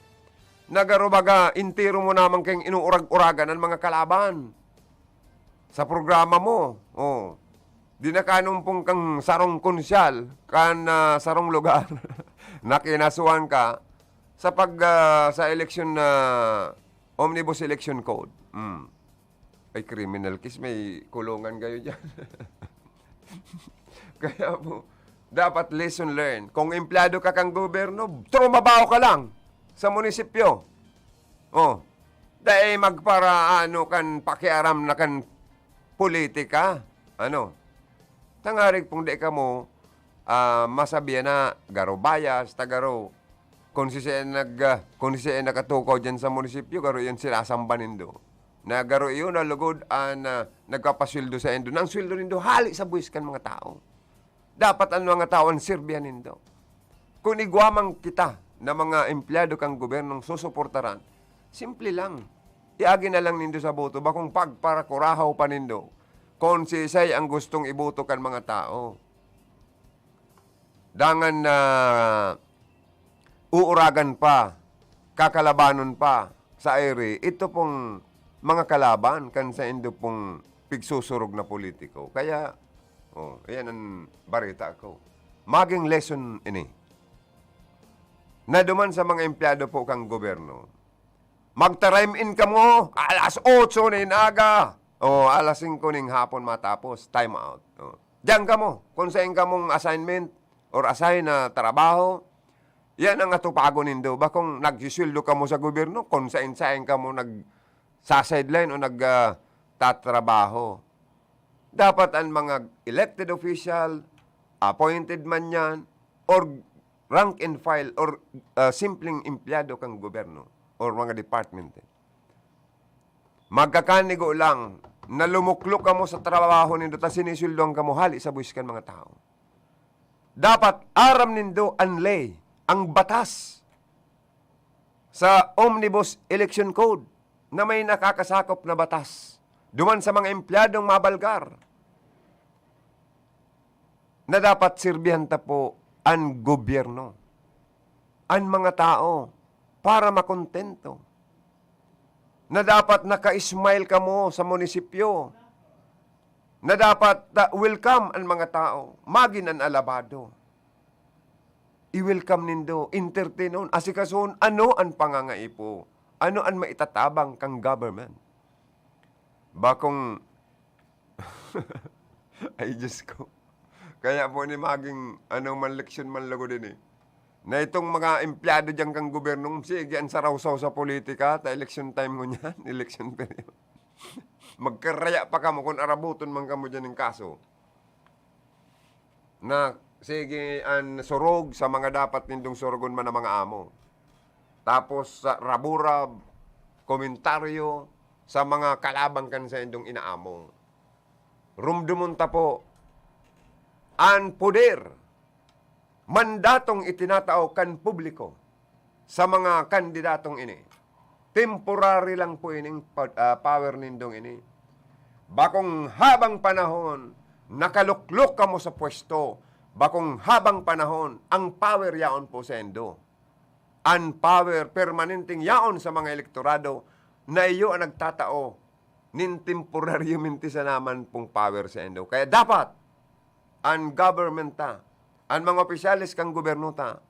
na garo baga, entero mo naman kayong inuurag-uragan ang mga kalaban sa programa mo. Oh. Di na kanumpong kang sarong konsyal, kan, ah, sarong lugar na kinasuhan ka sa pag, ah, sa eleksyon na Omnibus Election Code. Mm. Ay, criminal case, may kulungan kayo dyan. Kaya po, dapat lesson learned. Kung empleyado ka kang gobyerno, trumabaho ka lang sa munisipyo. Oh, dai magparaano kan pakiaram na kan politika. Ano? Tangarig pong dai kamo, ah, masabihan na garo bias, ta garo. Kung si siya nag, ah, kung si siya nakatukaw dyan sa munisipyo, garo yun sinasamba nindo. Na garo yun, na lugod, ah, na nagpapasweldo sa indo. Na ang sweldo nindo, hali sa buwis kan mga tao. Dapat an mga tawo an sirbihan nindo. Kun igwa man kita na mga empleyado kan gobyernong susuportaran, simple lang. Iagi na lang nindo sa boto, bakong pagparakurahaw pa nindo kun siisay ang gustong iboto kan mga tao. Dangan na uuragan pa, kakalabanon pa sa iri, ito pong mga kalaban kan saindo pong pigsusurog na politiko. Kaya, oh, ayan ang bareta ko. Maging lesson ini. Na duman sa mga empleyado po kang gobyerno, magta-rhyme in kamo alas otso na in aga. O, alas singko ning hapon matapos, time out. O. Diyan kamo, kung sain kamong assignment or assign na trabaho, yan ang atupagon nindo. Bakong nagsusweldo kamo sa gobyerno, kung sain-sain kamo nag-, sa sideline o nag, ah, tatrabaho. Dapat ang mga elected official, appointed man yan, or rank and file, or, ah, simpleng empleyado kang gobyerno, or mga department, eh. Magkakanigo lang na lumuklok kamo sa trabaho nindo ta sinisweldoan kamo hali sa buwis kan mga tao. Dapat aram nindo an ley, ang batas sa Omnibus Election Code na may nakakasakop na batas duman sa mga empleyadong mabalgar na dapat sirbihan ta po an gobyerno, an mga tao, para makontento. Na dapat naka-smile kamo sa munisipyo. Na dapat, ta-, welcome an mga tao, magin an alabado. I-welcome nindo, entertainon, asikasohon ano an pangangaipo, ano an maitatabang kan government. Bakong, ay, Diyos ko. Kaya po ni maging, ano man, leksyon man lugod ini, eh. Na itong mga empleyado diyan kan gobyerno, sige, an sarawsaw sa politika, ta election time ngunyan, election period. Magkaraya pa kamo kun arabuton man kamo diyan nin kaso. Na, sige, an surog sa mga dapat nindong surugon man ang mga amo. Tapos, sa raburab, komentaryo sa mga kalaban kan saindong inaamo. Rumdumon ta po, an poder, mandatong itinatao kan publiko sa mga kandidatong ini. Temporary lang po ining pa-, ah, power nindong ini. Bakong habang panahon, nakaluklok kamo sa pwesto, bakong habang panahon, ang power yaon po saindo. An power permanenteng yaon sa mga elektorado na iyo an nagtatao nin temporaryo minti sana man pong power saindo. Kaya dapat an government ta, an mga opisyales kan gobyerno ta,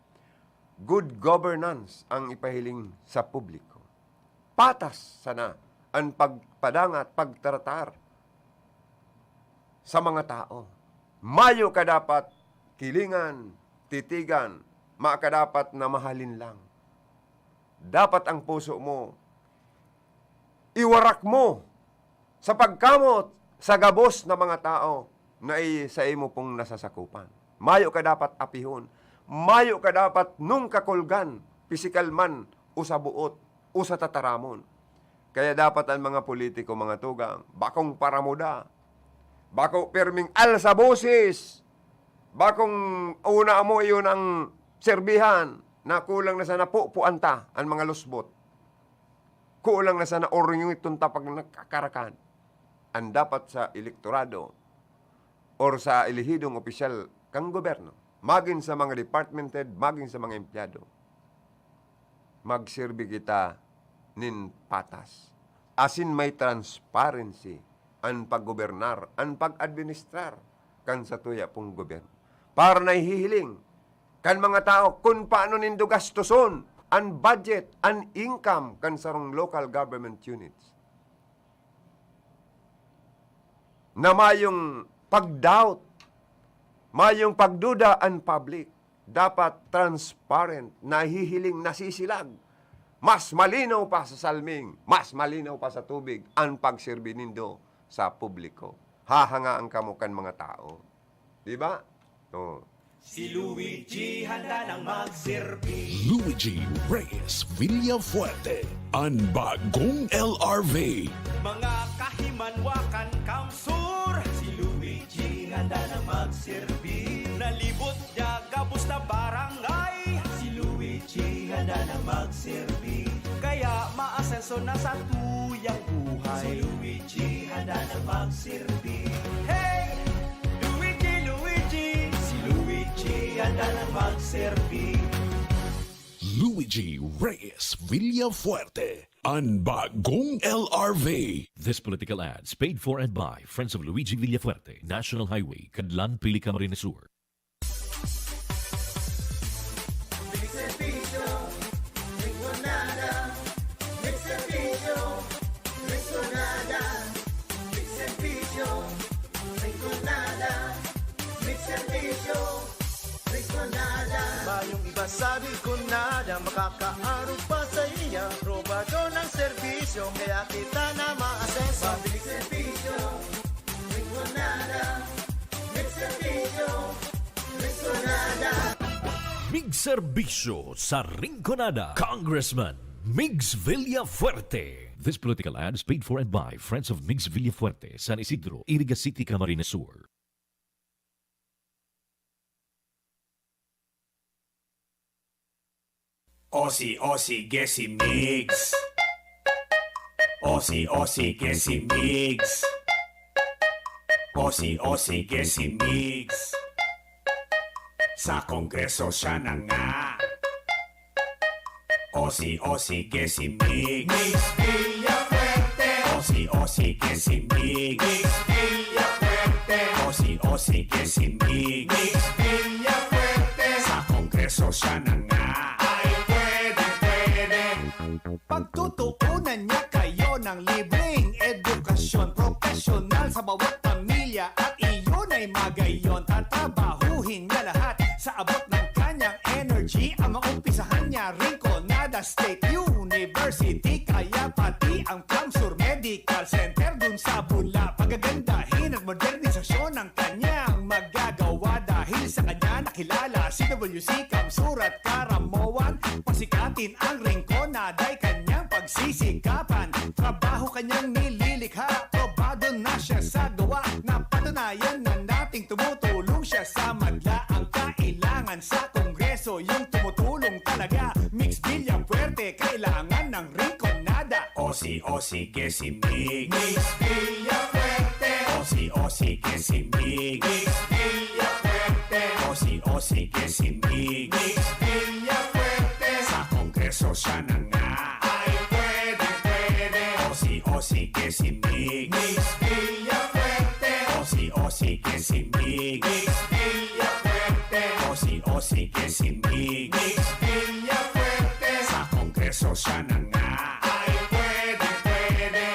good governance ang ipahiling sa publiko. Patas sana an pagpadangat, pagtratar sa mga tao. Mayo ka dapat kilingan, titigan, mayo ka dapat na mahalin lang. Dapat ang puso mo, iwarak mo sa pagkamot sa gabos na mga tao na i-, sa imo pong nasasakupan. Mayo ka dapat apihon. Mayo ka dapat nung kakulgan, pisikal man o sa buot o sa tataramon. Kaya dapat ang mga politiko, mga tugang, bakong paramuda, bako pirming alsa boses, bakong una mo iyon ang serbihan, na kulang na sana pupuan ta an mga lusbot. Kulang na sana orungiton ta pag nagkakarakan. An dapat sa elektorado or sa elehidong opisyal kan gobyerno, magin sa mga department head, magin sa mga empleyado, magserbi kita nin patas, asin may transparency an paggobernar, an pag-administrar kan satuya pong gobyerno. Para nahihiling kan mga tao kun paano nindo gastoson an budget, an income kan sarong local government units. Na mayong pag-doubt, mayong pagduda an public, dapat transparent, nahihiling, nasisilag. Mas malinaw pa sa salming, mas malinaw pa sa tubig an pagserbi nindo sa publiko. Hahangaan kamo kan mga tao. Di ba? Oh. Si Luigi handa nang magserbi. Luigi Reyes Villafuerte, an bagong L R V. Mga kahimanwakan, kamsur. Si Luigi handa nang magserbi. Nalibot niya gabos na barangay. Si Luigi handa nang magserbi. Kaya maasenso na sa tuyang buhay. Si Luigi handa nang magserbi. Hey! Luigi, Luigi! Si Luigi handa nang magserbi. Luigi Reyes Villafuerte, an bagong L R V. This political ads paid for and by Friends of Luigi Villafuerte, National Highway, Cadlan, Pili, Camarines Sur. Mayong iba sa Rinconada, makakaarog pa sa iya. Probado ng serbisyo, kaya kita na maasenso. Mabilis serbisyo, Rinconada. Mabilis serbisyo, Rinconada. Mig serbisyo sa Rinconada, Congressman Migs Villafuerte. This political ad is paid for and by Friends of Migs Villafuerte, San Isidro, Iriga City, Camarines Sur. Osi-osi ke si Migs. Osi-osi ke si Migs. Osi-osi ke si Migs. Sa Kongreso siya na nga. Osi-osi ke si Migs. Migs Villafuerte. Osi-osi ke si Migs. Migs Villafuerte. Osi-osi ke si Migs. Migs Villafuerte. Sa Kongreso siya na nga. Ay, pwede, pwede. Pagtutuunan niya kayo ng libreng edukasyon, profesional sa bawat pamilya, at iyon ay magayon. Tatrabahuhin niya lahat sa abot ng kanyang energy. Ang maumpisahan niya, Rinconada State University, kaya pati ang Plum Sur Medical Center dun sa Bula. Pagagandahin at modernisasyon ang kanyang magagawa. Dahil sa kanya nakilala si W C Camsur at Caramoan. Pasikatin ang Rinconada ay kanyang pagsisikapan. Trabaho kanyang nililikha, probado na siya sa gawa. Napatunayan na nating tumutulong siya sa madla. Ang kailangan sa Kongreso, yung tumutulong talaga. Migs Villafuerte, kailangan ng Rinconada. Osi-osi ke si Migs. Migs Villafuerte. Osi-osi ke si Migs. Migs Villafuerte. Osi-osi ke si Migs. Migs Villafuerte. Sa Kongreso siya na nga. Ay, pwede, pwede. Osi-osi ke si Migs. Migs Villafuerte. Osi-osi ke si Migs. Migs Villafuerte. Osi-osi ke si Migs. Migs Villafuerte. Sa Kongreso siya na nga. Ay, pwede, pwede.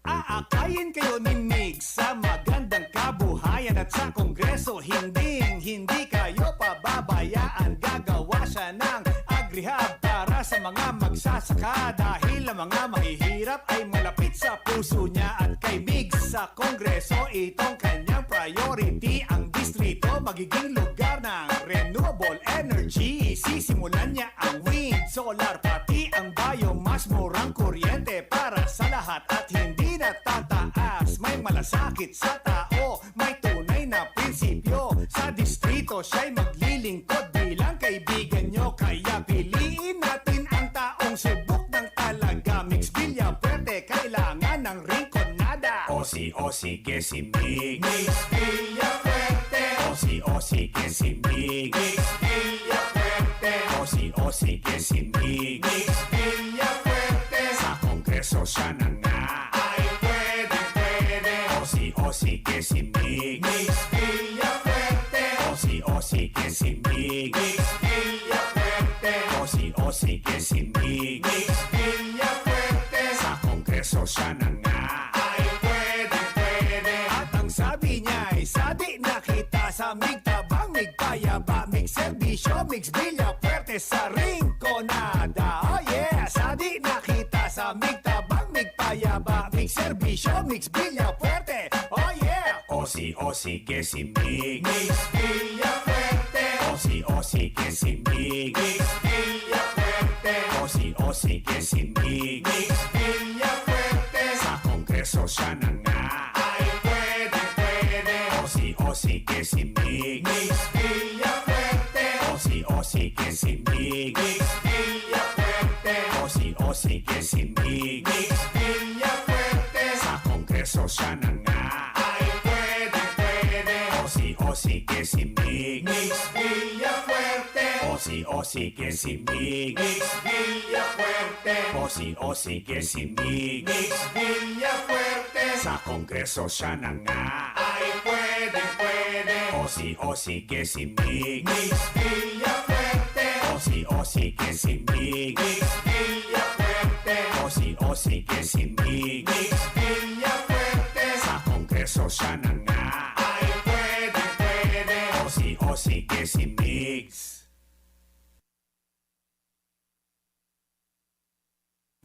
Aakayin kayo ni Migs sa magandang kabuhayan at sa Kongreso, hinding-hindi kayo pababayaan. Gagawa siya ng agrihab para sa mga magsasaka, dahil ang mga mahihirap ay malapit sa puso niya. At kay Migs sa Kongreso, itong kanyang priority. Ang distrito magiging lugar ng renewable energy. Sisimulan niya ang wind, solar, pati ang biomass. Murang kuryente para sa lahat at hindi natataas. May malasakit sa tao, may tunay na prinsipyo. Sa distrito siya'y maglilingkod bilang kaibigan nyo. Kaya piliin natin ang taong subok ng talaga. Migs Villafuerte, kailangan ng Rinconada. Osi-osi ke si Migs. Migs Villafuerte. Osi-osi ke si Migs. Migs Villafuerte. Osi-osi ke si Migs. Migs Villafuerte. Sa Kongreso siya na nga. Ay, pwede, pwede. Osi-osi ke si Migs. Migs Villafuerte. Osi-osi ke si Migs. Migs Villafuerte. Osi-osi ke si Migs. Migs Villafuerte. Sa Kongreso siya na nga. Ay, pwede, pwede. At ang sabi niya ay, "Sadi na kita sa migtabang, migpayaba, migserbisyo, Migs Villafuerte sa Rinconada." Oh yeah! Sadi na kita sa migtabang, migpayaba, migserbisyo, Migs Villafuerte. Oh yeah! Osi-osi ke si Migs. Migs Villafuerte. Osi-osi ke si Migs. Migs Villafuerte. Osi-osi ke si Migs. Migs Villafuerte. Sa Kongreso siya na nga. Ay, pwede, pwede. Osi-osi ke si Migs. Migs Villafuerte. Osi-osi ke si Migs. Migs Villafuerte. Osi-osi ke si Migs. Migs Villafuerte. Sa Kongreso siya na nga. Ay, pwede, pwede. Osi-osi ke si Migs. Migs Villafuerte. Osi-osi ke si Migs. Migs Villafuerte. Osi-osi ke si Migs. Migs Villafuerte. Sa Kongreso siya na nga. Ay, pwede, pwede. Osi-osi ke si Migs. Migs Villafuerte. Osi-osi ke si Migs. Migs Villafuerte. Osi-osi ke si Migs. Migs Villafuerte. Sa Kongreso siya na nga. Ay, pwede, pwede. Osi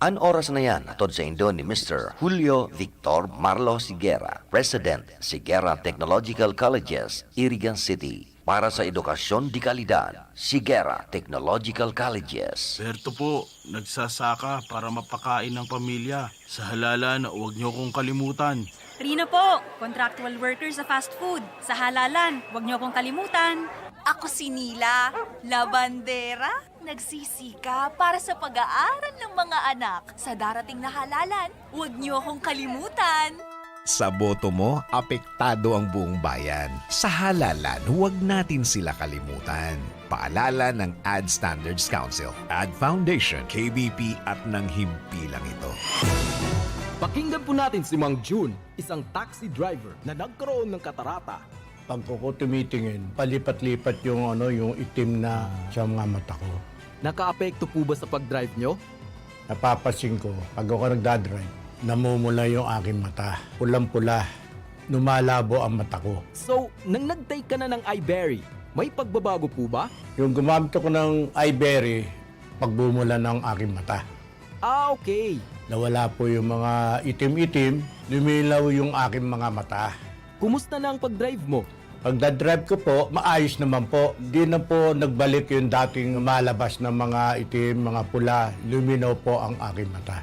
An oras na yan, hatod saindo ni Mister Julio Victor Marlo Sigera, President, Sigera Technological Colleges, Irigan City, para sa edukasyon de kalidad. Sigera Technological Colleges. Berto po, nagsasaka para mapakain ng pamilya. Sa halalan, huwag niyo kong kalimutan. Rina po, contractual worker sa fast food. Sa halalan, huwag niyo akong kalimutan. Ako si Nila, labandera, nagsisika para sa pag-aaral ng mga anak. Sa darating na halalan, huwag niyo akong kalimutan. Sa boto mo, apektado ang buong bayan. Sa halalan, huwag natin sila kalimutan. Paalala ng Ad Standards Council, Ad Foundation, K B P at ng himpilang ito. Pakinggan po natin si Mang Jun, isang taxi driver na nagkaroon ng katarata. Pag ako tumitingin, palipat-lipat yung, ano, yung itim na sa mga mata ko. Nakaapekto po ba sa pag-drive nyo? Napapansin ko, pag ako nagdadrive, namumula yung aking mata. Pulang-pula. Lumalabo ang mata ko. So, nang nag-take ka na ng Iberry, may pagbabago po ba? Yung gumamit ako ng Iberry, pagmumula ng aking mata. Ah, okay. Nawala po yung mga itim-itim, lumilaw yung aking mga mata. Kumusta na ang pag-drive mo? Pagdadrive ko po, maayos naman po. Di na po nagbalik yung dating malabas na mga itim, mga pula. Luminaw po ang aking mata.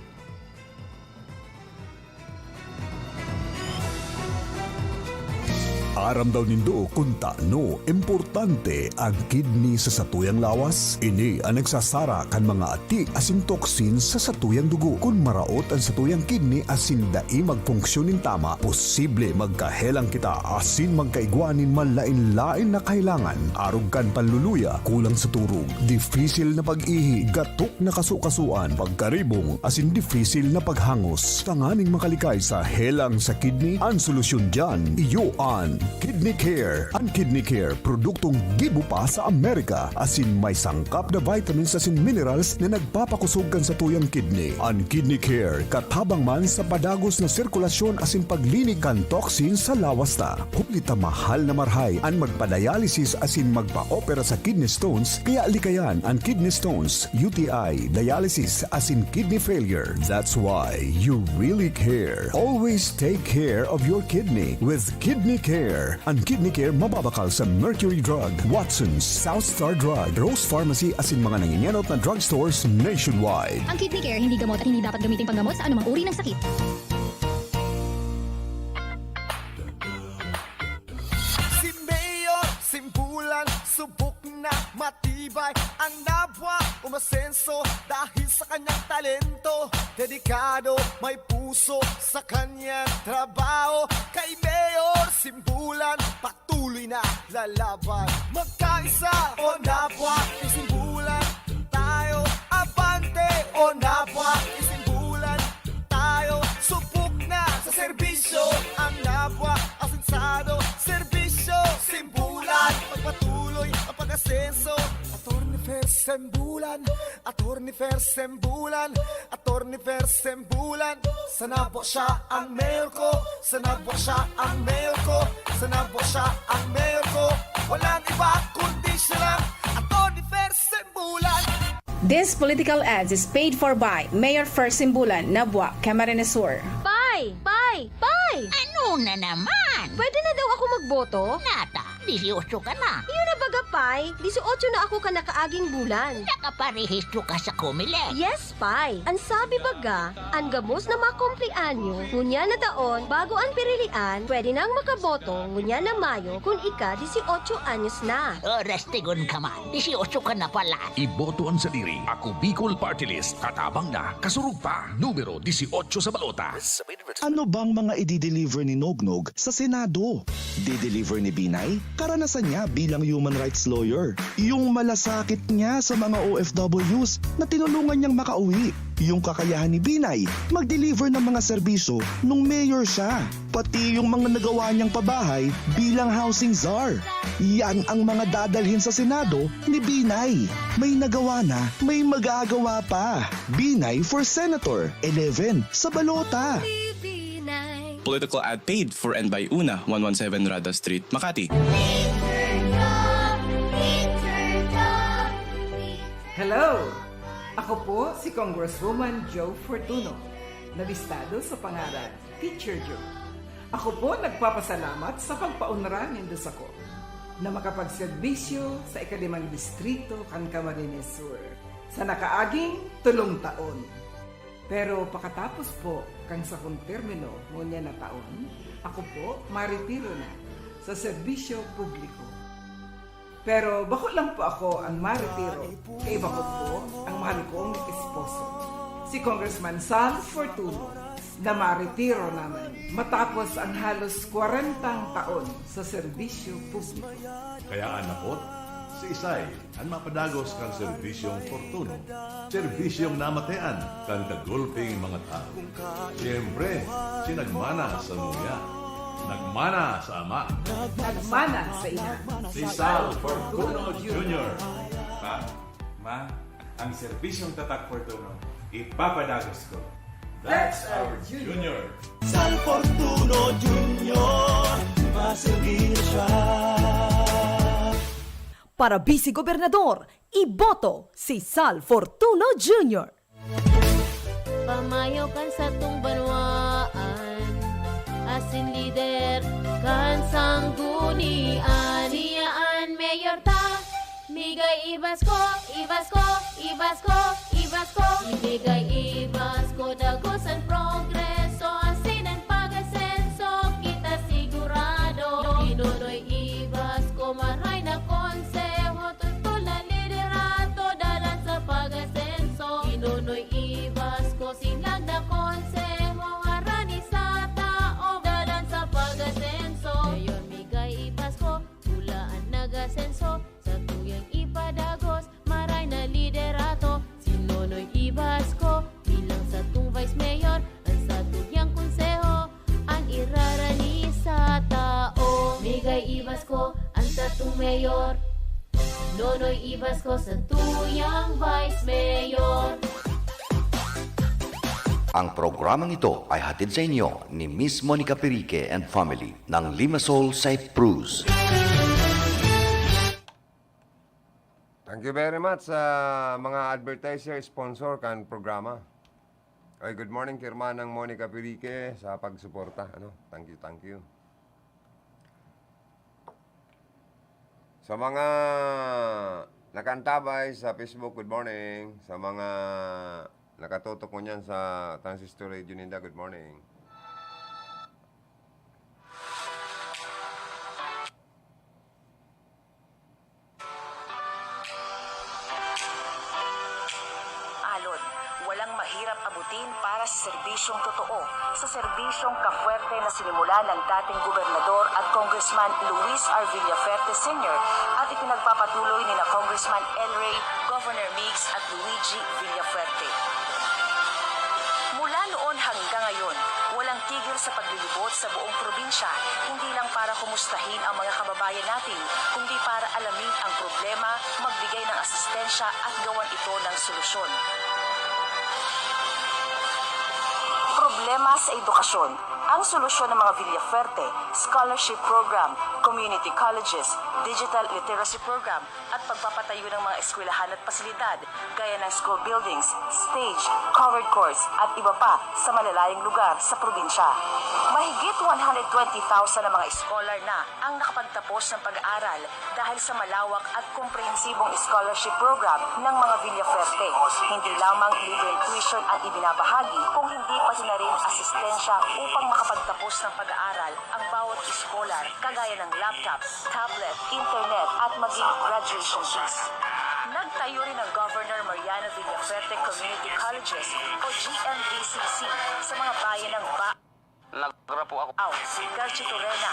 Aram daw nindo kun tano importante an kidney sa satuyang lawas? Ini an nagsasara kan mga ati asin toxin sa satuyang dugo. Kun maraot an satuyang kidney asin dai magfunksyon nin tama, posible magkahelang kita asin magkaigwa nin malain-lain na kahelangan, arog kan panluluya, kulang sa turog, dipisil na pag-ihi, gatok na kasukasuan, pagkaribong, asin dipisil na paghangos. Tanganing makalikay sa helang sa kidney, an solusyon diyan, iyo an Kidney Care. An Kidney Care, produktong gibo pa sa Amerika, asin may sangkap na vitamins asin minerals na nagpapakosog kan satuyang kidney. An Kidney Care, katabang man sa padagos na sirkulasyon asin paglinig kan toxin sa lawas ta. Huli ta mahal na marahay an magpa-dialysis asin magpa-opera sa kidney stones, kaya likayan an kidney stones, U T I, dialysis, asin kidney failure. That's why you really care. Always take care of your kidney with Kidney Care. An Kidney Care mababakal sa Mercury Drug, Watsons, South Star Drug, Rose Pharmacy asin mga nangingenot na drugstores nationwide. Ang Kidney Care hindi gamot at hindi dapat gamitin panggamot sa anumang uri ng sakit. Si Mayor Simbulan, subok na matibay ang nabwa, umasenso dahil sa kanyang talento. Dedikado, may puso sa kanyang trabaho. Kay Mayor Simbulan, patuloy na lalaban. Magkaisa, o nabwa, isimbulan tayo. Abante, o nabwa, isimbulan tayo. Subok na sa serbisyo ang nabwa, asensado, serbisyo, simbulan. Pagpatuloy ang pag-asenso. Attorney Fer Sembulan, Attorney Fer Sembulan, Attorney Fer Sembulan. Sa nabwa siya ang mayor ko, sa nabwa siya ang mayor ko, sa nabwa siya ang mayor ko. Walang iba kundi siya lang, Attorney Fer Sembulan. This political ads is paid for by Mayor Fer Simbulan, Nabua, Camarines Sur. Pay! Pay! Pay! Ano na naman? Pwede na daw ako magboto? Nata, disiotso ka na. Iyo na baga, Pay. Disiotso na ako kan nakaaging bulan. Nakaparehistro ka sa Comelec. Yes, Pay. An sabi baga, an gabos na makumpleanyo, ngunyan na taon, bago an pirilian, pwede nang makaboto, ngunyan na Mayo, kun ika disiotso anyos na. Oras tigon ka man, disiotso ka na pala. Iboto an sadiri. Ako Bicol Party List. Katabang na, kasurog pa. Numero disiotso sa balota. Ano bang mga idideliver ni Nognog sa Senado? Dideliver ni Binay? Karanasan niya bilang human rights lawyer. Yung malasakit niya sa mga O F Ws na tinulungan niyang makauwi. Yung kakayahan ni Binay mag-deliver ng mga serbisyo nung mayor siya. Pati yung mga nagawa niyang pabahay bilang housing czar. Yan ang mga dadalhin sa Senado ni Binay. May nagawa na, may magagawa pa. Binay for Senator, eleven, sa balota. Political ad paid for and by Una, one one seven Rada Street, Makati. Hello! Ako po si Congresswoman Jo Fortuno, na listado sa pangaran, Teacher Jo. Ako po nagpapasalamat sa pagpaunra nindo sako na makapagserbisyo sa ikalimang distrito kan Camarines Sur sa nakaaging tolong taon. Pero pakatapos po kan sakong termino ngunyan na taon, ako po maretiro na sa serbisyo publiko. Pero bako lang po ako ang maretiro, kaiba ko po ang mahal kong esposo, si Congressman Sal Fortuno, na maretiro naman matapos ang halos kwarentang taon sa serbisyo publiko. Kaya an apot, siisay an mapadagos kan serbisyong Fortuno, serbisyong namatean kan kagulping mga tawo. Siyempre, si nagmana sa nguya, nagmana sa ama, nagmana sa ina, si Sal Fortuno Junior. Pa, ma, ang serbisyong tatak Fortuno, ipapadagos ko. That's our Junior. Sal Fortuno Junior, maserbiyo siya. Para Vice Gobernador, iboto si Sal Fortuno Junior. Pamayo kan satong banwaan, asin lider kan sanggunian. Siya an mayor ta, migay i-basko, i-basko, i-basko, i-basko. Migay i-basko, dagos an progreso, asin an pag-asenso, kita sigurado. Kinonoy i-basko, maray na konseho, totol na liderato, dalan sa pag-asenso. Kinonoy i-basko, sinag na konseho, harani sa taom, dalan sa pag-asenso. Mayor, migay i-basko, pula an nag-asenso, satuyang ipadagos, maray na liderato. Si Nonoy i-basko, bilang satong vice mayor, an satuyang konseho, an irarani sa tao. Migay i-basko, an satong mayor. Nonoy i-basko, satuyang vice mayor. Ang programang ito ay hatid sa inyo ni Miss Monica Perique and family ng Limassol, Cyprus. Thank you very much sa mga advertiser, sponsor kan programa. Oy, good morning kay Hermanang Monica Perique sa pagsuporta, ano? Thank you, thank you. Sa mga nakaantabay sa Facebook, good morning. Sa mga nakatutok ngunyan sa transistor radio ninda, good morning. Alon, walang mahirap abutin para sa serbisyong totoo, sa serbisyong kafuerte na sinimulan ng dating gobernador at Congressman Luis R. Villafuerte Senior at ipinagpapatuloy ni na Congressman El Rey, Governor Migs at Luigi Villafuerte. Mula noon hanggang ngayon, walang tigil sa paglilibot sa buong probinsya, hindi lang para kumustahin ang mga kababayan natin, kundi para alamin ang problema, magbigay ng asistensya at gawan ito ng solusyon. Problema sa edukasyon. Ang solusyon ng mga Villafuerte, scholarship program, community colleges, digital literacy program, at pagpapatayo ng mga eskwelahan at pasilidad, gaya ng school buildings, stage, covered courts, at iba pa sa malalayong lugar sa probinsya. Mahigit one hundred twenty thousand na mga scholar na ang nakapagtapos ng pag-aaral dahil sa malawak at komprehensibong scholarship program ng mga Villafuerte. Hindi lamang libreng tuition ang ibinabahagi, kung hindi pati na rin asistensya upang makapagtapos ng pag-aaral ang bawat scholar, kagaya ng laptop, tablet, internet, at maging graduation fees. Nagtayo rin ang Governor Mariano Villafuerte Community Colleges o G M V C C sa mga bayan ng Ba- Nagra po ako. Aw, Garchitorena.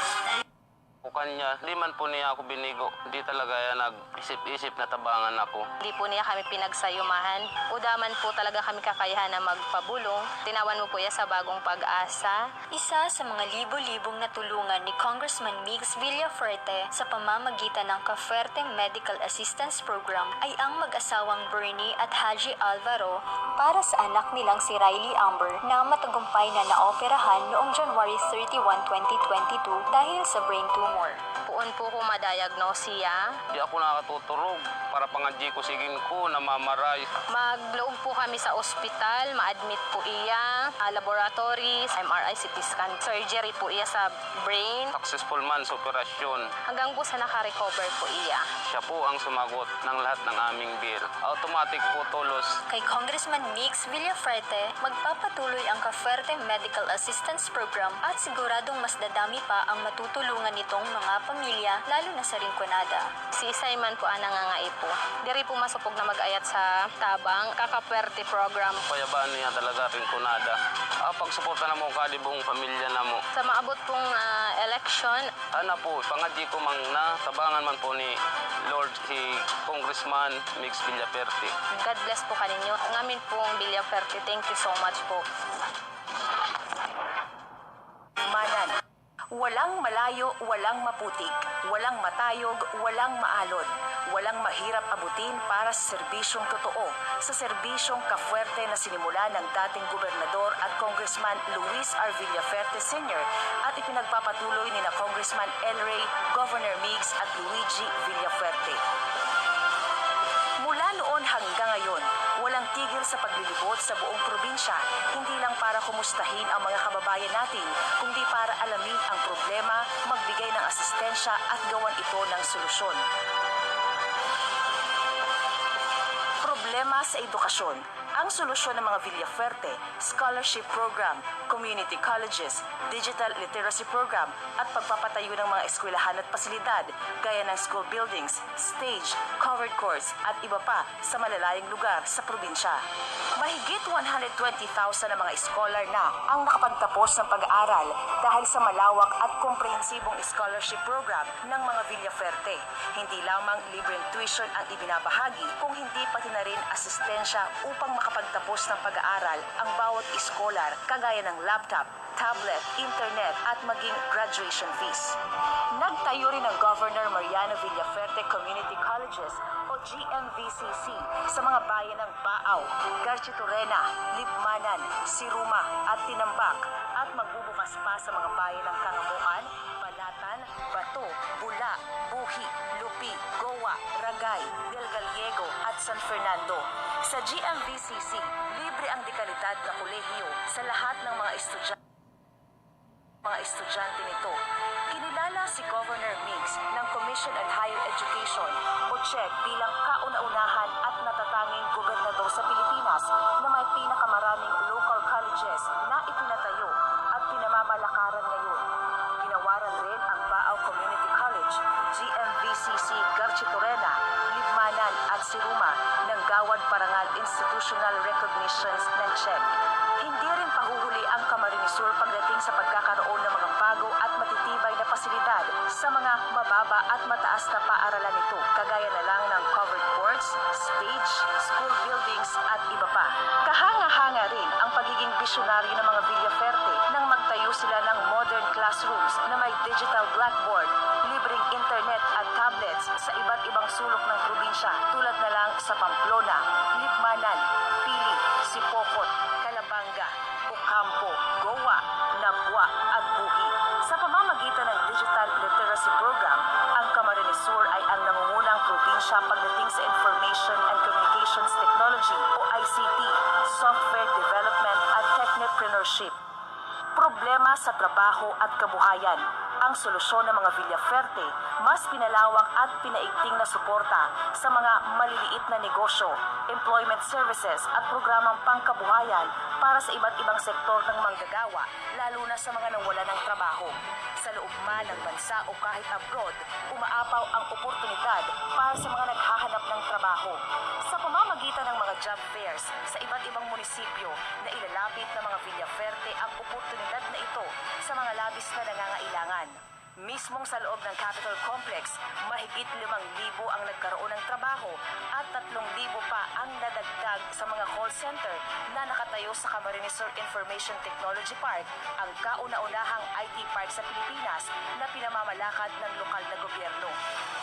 O kanya, di man po niya ako binigo. Di talaga yan nag-isip-isip na tabangan ako. Di po niya kami pinagsayumahan. Uda man po talaga kami kakayahan na magpabulong. Tinawan mo po iya sa bagong pag-asa. Isa sa mga libo-libong natulungan ni Congressman Migs Villafuerte sa pamamagitan ng Cafuerte Medical Assistance Program ay ang mag-asawang Bernie at Haji Alvaro para sa anak nilang si Riley Amber na matagumpay na naoperahan noong January thirty-one, twenty twenty-two dahil sa brain tumor. Poon po ko ma-diagnose iya. Di ako nakatuturog para pangadji ko sigin ko namamaray. Magloob po kami sa ospital, ma-admit po iya, ah, laboratories, M R I, C T scan, surgery po iya sa brain. Successful man sa operasyon. Hanggang po sa naka-recover po iya. Siya po ang sumagot ng lahat ng aming bill. Automatic po tulos. Kay Congressman Migs Villafuerte, magpapatuloy ang Ka-Fuerte Medical Assistance Program at siguradong mas dadami pa ang matutulungan nitong mga pamilya, lalo na sa Rinconada. Si Isay man po ang nangangaipo. Diri po masupog na mag-ayat sa tabang, Ka-Ka-Fuerte Program. Payabaan niya talaga Rinconada. Ah, pagsuporta na mo kadi buong pamilya na mo. Sa maabot pong, ah, eleksyon. Ana po, pangadji ko mang na, tabangan man po ni Lord si Congressman Migs Villafuerte. God bless po kaninyo. Ngamin pong Villafuerte, thank you so much po. Manan. Walang malayo, walang maputik, walang matayog, walang maalon, walang mahirap abutin para sa serbisyong totoo, sa serbisyong Ka-Fuerte na sinimulan ng dating gobernador at Congressman Luis R. Villafuerte Senior at ipinagpapatuloy ni na Congressman El Rey, Governor Migs at Luigi Villafuerte. Mula noon hanggang ngayon, walang tigil sa paglilibot sa buong probinsya, hindi lang para kumustahin ang mga kababayan natin, kundi para alamin ang problema, magbigay ng asistensya at gawan ito ng solusyon. Problema sa edukasyon. Ang solusyon ng mga Villafuerte, scholarship program, community colleges, digital literacy program, at pagpapatayo ng mga eskwelahan at pasilidad, gaya ng school buildings, stage, covered courts, at iba pa sa malalayong lugar sa probinsya. Mahigit one hundred twenty thousand na mga scholar na ang nakapagtapos ng pag-aaral dahil sa malawak at komprehensibong scholarship program ng mga Villafuerte. Hindi lamang libreng tuition ang ibinabahagi, kung hindi pati na rin asistensya upang makapagtapos ng pag-aaral ang bawat iskolar, kagaya ng laptop, tablet, internet, at maging graduation fees. Nagtayo rin ang Governor Mariano Villafuerte Community Colleges o G M V C C sa mga bayan ng Baao, Garchitorena, Libmanan, Siruma, at Tinambac, at magbubukas pa sa mga bayan ng Kangamuan, Balatan, Bato, Bula, Buhi, Lupi, Goa, Ragay, Del Gallego, at San Fernando. Sa G M V C C, libre ang dekalidad na kolehiyo sa lahat ng mga estudyante, mga estudyante nito. Kinilala si Governor Migs ng Commission on Higher Education o CHED bilang kauna-unahan at natatanging gobernador sa Pilipinas na may pinakamaraming local colleges na ipinatayo at pinamamalakaran ngayon. Ginawaran rin ang Baao Community College, G M V C C, Garchitorena, Libmanan at Siruma ng Gawad Parangal Institutional Recognitions ng CHED. Hindi rin pahuhuli ang Camarines Sur pagdating sa pagkakaroon ng mga bago at matitibay na pasilidad sa mga mababa at mataas na paaralan nito, kagaya na lang ng covered courts, stage, school buildings, at iba pa. Kahanga-hanga rin ang pagiging bisyonaryo ng mga Villafuerte nang magtayo sila ng modern classrooms na may digital blackboard, libreng internet at tablets sa iba't ibang sulok ng probinsya, tulad na lang sa Pamplona, Libmanan, Pili, Sipocot, Calabanga, Ocampo, Goa, Nabua, at Buhi. Sa pamamagitan ng Digital Literacy Program, ang Camarines Sur ay ang nangungunang probinsya pagdating sa Information and Communications Technology o I C T, software development at technopreneurship. Problema sa trabaho at kabuhayan. Ang solusyon ng mga Villafuerte, mas pinalawak at pinaigting na suporta sa mga maliliit na negosyo, employment services at programang pangkabuhayan para sa iba't ibang sektor ng manggagawa, lalo na sa mga nawala ng trabaho. Sa loob man ng bansa o kahit abroad, umaapaw ang oportunidad para sa mga naghahanap ng trabaho. Sa pamamagitan ng mga job fairs sa iba't ibang munisipyo, nailalapit ng mga Villafuerte ang oportunidad na ito sa mga labis na nangangailangan. Mismong sa loob ng Capitol Complex, mahigit limang libo ang nagkaroon ng trabaho at tatlong libo pa ang nadagdag sa mga call center na nakatayo sa Camarines Sur Information Technology Park, ang kauna-unahang I T park sa Pilipinas na pinamamalakad ng lokal na gobyerno.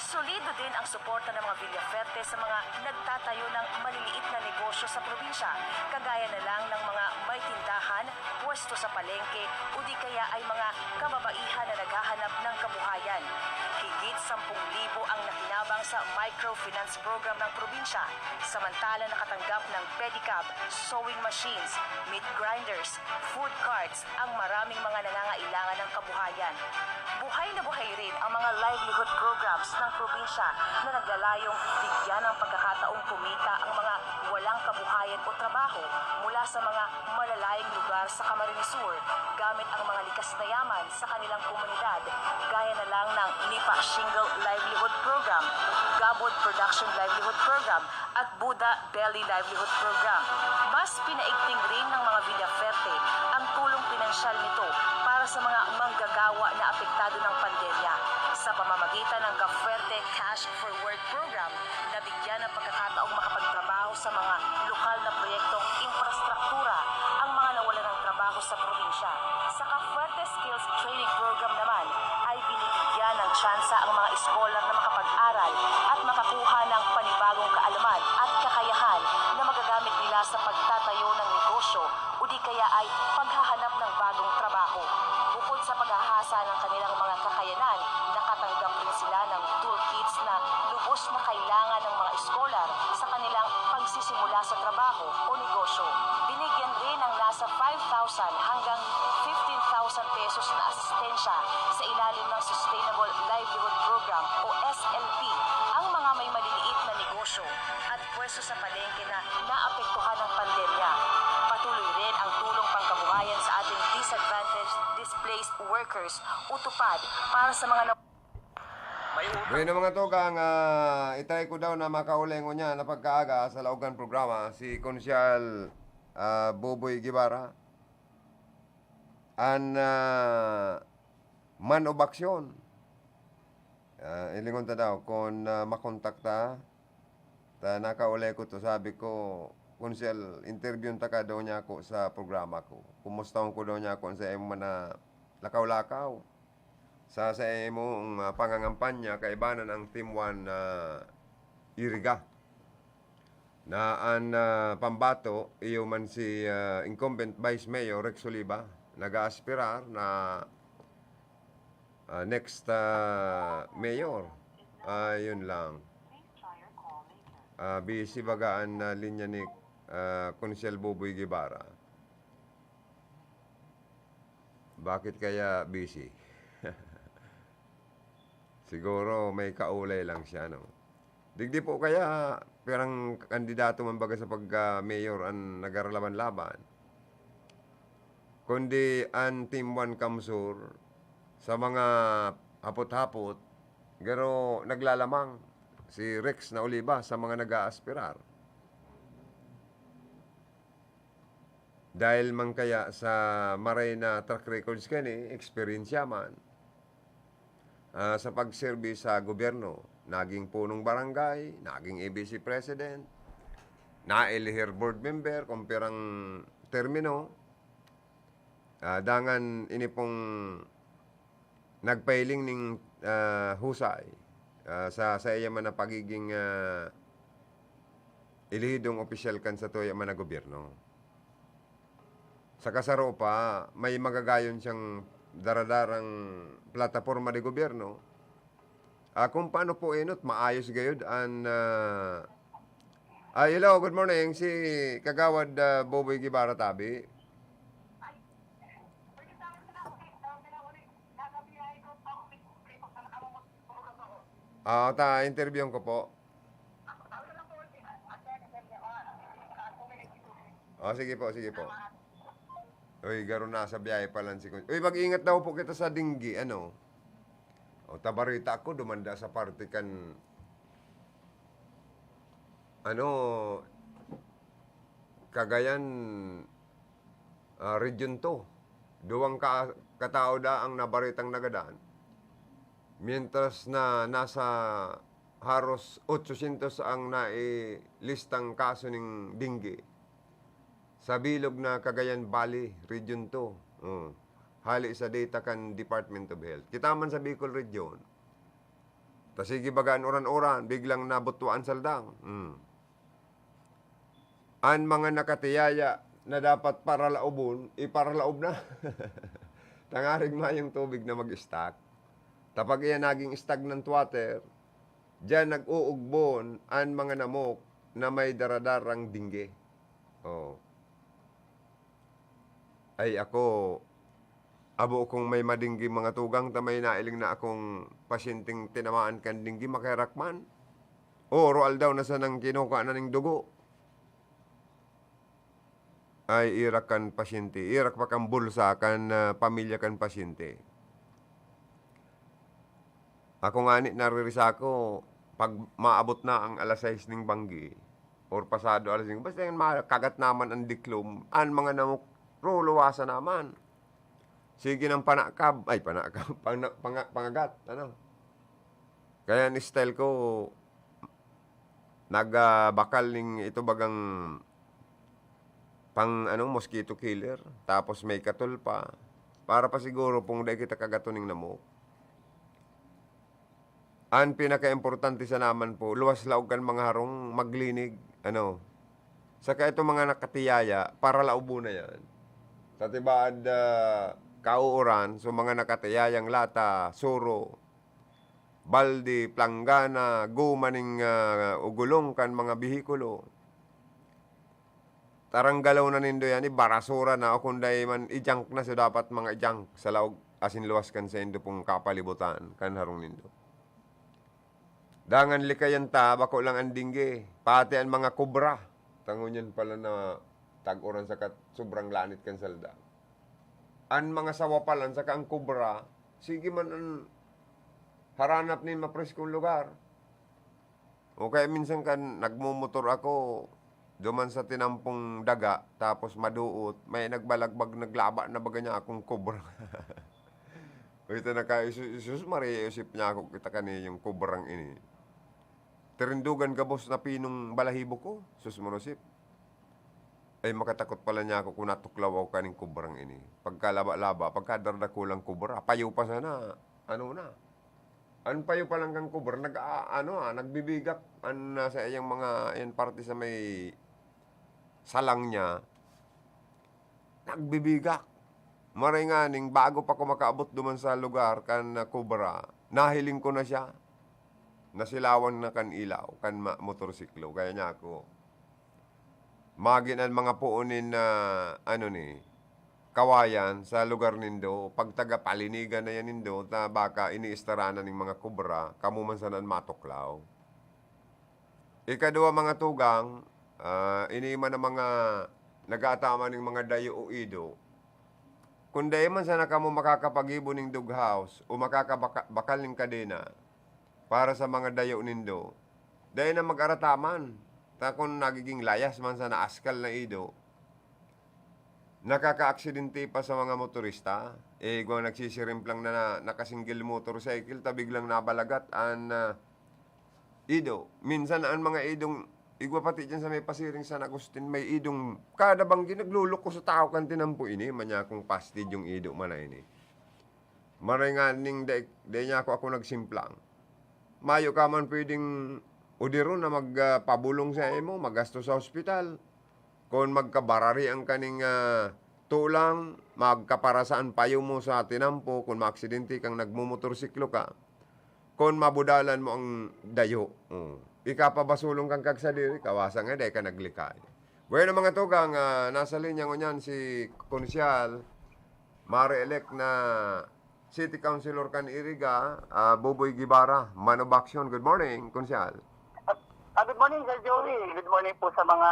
Solido din ang suporta ng mga Villaferte sa mga nagtatayo ng maliliit na negosyo sa probinsya, kagaya na lang ng mga may tindahan, pwesto sa palengke o di kaya ay mga kababaihan na naghahanap ng kabuhayan. Higit sampung libo ang nakinabang sa microfinance program ng probinsya, samantalang nakatanggap ng pedicab, sewing machines, meat grinders, food carts ang maraming mga nangangailangan ng kabuhayan. Buhay na buhay rin ang mga livelihood programs ng probinsya na naglalayong bigyan ng pagkakataong kumita ang mga walang kabuhayan o trabaho mula sa mga malalayong lugar sa Camarines Sur gamit ang mga likas na yaman sa kanilang komunidad, gaya na lang ng Nipa Shingle Livelihood Program, Gabod Production Livelihood Program, at Buda Belly Livelihood Program. Mas pinaigting rin ng mga Villaferte ang tulong pinansyal nito para sa mga manggagawa na apektado ng pandemya sa pamamagitan ng Caferte Cash for Work Program. Nabigyan ng pagkakataong makapagtrabaho sa mga lokal na proyektong infrastruktura ang mga nawalan ng trabaho sa probinsya. Sa Caferte Skills Training Program naman ay binibigyan ng tsansa ang mga eskolar na makapag-aral at makakuha ng panibagong kaalaman at kakayahan na magagamit nila sa pagtatayo ng negosyo o di kaya ay paghahanap ng bagong trabaho. Bukod sa paghahasa ng kanilang mga kakayanan, nakatanggap rin sila ng toolkits na lubos na kailangan ng mga eskolar sa kanilang pagsisimula sa trabaho o negosyo. Binigyan rin ng nasa five thousand hanggang fifteen thousand pesos na asistensya sa ilalim ng Sustainable Livelihood Program o S L P ang mga may maliliit na negosyo at pwesto sa palengke na naapektuhan ng pandemya. Patuloy rin ang tulong pangkabuhayan sa ating disadvantaged displaced workers o TUPAD para sa mga na- Bueno, mga tugang, ah, itry ko daw na makauli ngunyan na pagkaaga sa laog kan programa si Konsyal, ah, Boboy Guevara, an, ah, man of action. Ah, hilingon ta daw kun, ah, makontak ta. Ta nakauli ko to, sabi ko, "Konsyal, interviewon ta ka daw niya ako sa programa ko. Kumustahon ko daw niya ako sa imo man na lakaw-lakaw." Sa, sa imong, ah, pangangampanya, kaibanan ang Team One, ah, Iriga. Na an, ah, pambato, iyo man si, ah, incumbent Vice Mayor Rex Oliva, nag-aaspirar na, ah, next, ah, mayor. Ah, yun lang. Ah, busy baga an, ah, linya ni, ah, Konsyal Boboy Guevara. Bakit kaya busy? Siguro may kaulay lang siya, no? Digdi po kaya pirang kandidato man baga sa pagka-mayor an nagaralaban-laban, kundi an Team One CamSur sa mga hapot-hapot, garo naglalamang si Rex na Oliva sa mga nag-aaspirar. Dahil man kaya sa maray na track records kani, eksperyensya man, ah, sa pagserbi sa gobyerno, naging punong barangay, naging A B C president, naelihir board member, kung pirang termino, ah, dangan ini pong nagpahiling ning, ah, husay, ah, sa, sa iya man na pagiging, ah, elihidong opisyal kan satuya man na gobyerno. Sa kasaro pa, may magagayon siyang daradarang plataporma de gobyerno. Ah, kung paano po enot, maayos gayud an, ah, ah, hello, good morning. Si Kagawad, ah, Boboy Guevara tabi. Ah, ta interviewon ko po. Oh, sige po, sige po. Uy, garo na sa biyahe pa lang si Kun-, uy, mag-ingat daw po kita sa dinggi, ano? O, tabarita ako, dumanda sa parte kan, ano, Cagayan, ah, Region two. Duwang ka-, katao da ang nabaritang nagadan. Mientras na nasa haros otsosyentos ang nailistang kaso ning dengue sa bilog na Cagayan Valley, Region two. Oh. Hali sa data kan Department of Health. Kita man sa Bicol Region, Ta sige baga an uran-uran, biglang nabutwa an saldang. Hmm. An mga nakatiyaya na dapat paralaobon, iparalaob na. Tangaring mayong tubig na mag-stock. Ta pag iyan naging stagnant water, diyan nag-uugbon an mga namok na may daradarang dengue. Oh. Ay, ako, abo kong may madinggi mga tugang ta may nailing na akong pasyenteng tinamaan kan dengue, makaherak man. Oro aldaw na sanang kinukuha na ning dugo. Ay, irak kan pasyente, irak pa kan bulsa kan, ah, pamilya kan pasyente. Ako ngani, naririsa ako, pag maabot na ang alas sais ning banggi, or pasado alas singko, basta yan, makagat naman ang diklom, an mga namok, luluwasan naman. Sige ng panakab, ay, panakab, pana-, panga-, pangagat, ano. Kaya ang style ko, nag, ah, bakal ning ito bagang pang, ano, mosquito killer, tapos may katol pa. Para pa siguro pong dai kita kagaton ning namok. An pinakaimportante sana man po, luwas laog kan mga harong, maglinig, ano. Saka itong mga nakatiyaya, paralaob na yan. Sa tibaad, ah, kauuran, so mga nakatiyayang lata, suro, balde, planggana, goma ning, ah, ugulong kan mga behikulo. Taranggalaw na nindo yan, ibarasura na, o kung dai man, i-junk na, so dapat mga i-junk sa laog asin luwas kan saindo pong kapalibutan, kan harong nindo. Dangan likayan ta, bako lang an dengue, pati an mga kobra. Tangon yan pala na tag-uran sa kat-, sobrang lanit kan salda. An mga sawapalan saka an kobra, sige man an haranap nin mapreskong lugar. O kaya minsan kan nagmomotor ako, duman sa tinampong daga, tapos maduot, may nagbalagbag, naglaba na baga niya akong kobra. Uy, ta naka-, Jesus, Jesus Maria, isip niya ako, kita ka niya yung kobrang ini. Tirindugan gabos na pinong balahibo ko, sus manusip. Ay, makatakot pala niya ako kung natuklaw ako kaning kobrang ini. Pagkalaba-laba, pagkadarakulang kobra, payo pa sana, ano na. An payo pa lang kan kobra, nag, a-, ano, ah, nagbibigak an nasa iyang mga, ayan, parte sa may salang niya, nagbibigak. Maray nganing, bago pa ko makaabot duman sa lugar kan, ah, kobra, nahiling ko na siya. Nasilawan na kan ilaw, kan ma-, motorsiklo. Kaya niya ako, magin an mga poon nin, ah, ano ni, kawayan sa lugar nindo, pagtaga palinigan na yan nindo, ta baka iniistaranan ning mga kobra, kamo man sana an matuklaw. Ikadua, mga tugang, ah, ini man ang mga nag-aataman ning mga dayo o ido. Kun dai man sana kamo makakapagibo ning dog house o makakabaka-, bakal ning kadena para sa mga dayo nindo, dai na mag-arataman. Ta kun nagiging layas man sana askal na ido, nakakaaksidente pa sa mga motorista. Eh, igwang nagsisirimp lang na, na naka-single motorcycle, ta biglang nabalagat an, ah, ido. Minsan, an mga idong, igwa pati diyan sa may pasiring San Agustin, may idong, kada banggi nagluluko sa tao kan tinampo ini, manyakong pastid yung ido man na ini. Maray nga ning dai, dai niya ako, ako nagsimplang. Mayo ka man pwedeng udiron na mag, ah, pabolong sa imo, magasto sa ospital. Kun magkabarari ang kaning, ah, tulang, magkaparasaan payo mo sa tinampo kun maaksidente kang nagmomotorsiklo ka. Kun mabudalan mo ang dayo, oh, ikapabasulong kang kagsadiri, kawasa nga dai ka naglikay. Bueno, mga tugang, ah, nasa linya ngunyan si Konsyal Mare-elect na City Councilor kan Iriga, ah, Boboy Guevara, Man of Action. Good morning, Konsyal. Ah, good morning, Sir Joey. Good morning po sa mga,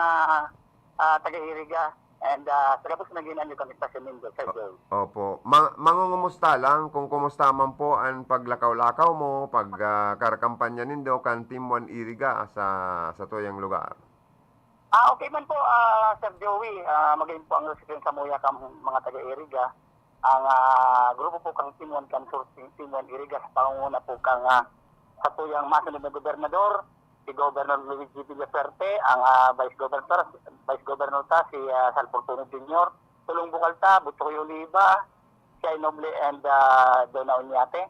ah, taga-Iriga. And, ah, sa gabos na ginanyo kami sa Sinindo, Sir Joey. Opo. Ma-, mangungumusta lang kung kumusta man po ang paglakaw-lakaw mo, pag, ah, karkampanya nindo kan Team One Iriga sa, sa tuyang lugar. Ah, okay man po, ah, Sir Joey. Ah, magayon po ang resepsyon sa muya kan mga taga-Iriga. Ang, ah, grupo po kang Team One kan Sur-, Team One Iriga sa pangunguna po kang, ah, sa tuyang masunod na gobernador, si Governor Luigi Villafuerte, ang, ah, Vice Governor, Vice Governor ta, si, ah, Sal Fortuno Junior, Tulong Bukalta, Butchoy Oliva, Shai Noble, and, ah, Dona Oñate.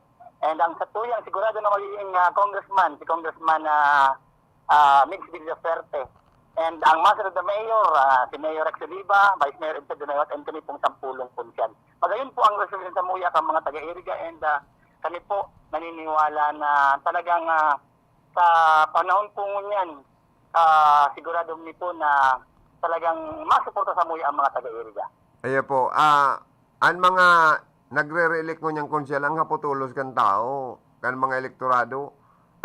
And ang satuyang sigurado na magiging ah, congressman, si Congressman ah, ah, Migs Villaserte. And ang masunod na mayor, ah, si Mayor Rex Oliva, Vice Mayor Edson Dinaywat, and kami pong sampulong konsyal. Magayon po ang resolusyon sa Muya kan mga taga-Iriga, and ah, kami po naniniwala na talagang ah, sa panahon po ngunyan, ah, sigurado mi po na talagang masuporta sa Muya ang mga taga-Iriga. Ayo po. Ah, an mga nagre-re-elect ngunyan, Konsyal, ang haputulos kan tawo, kan mga elektorado.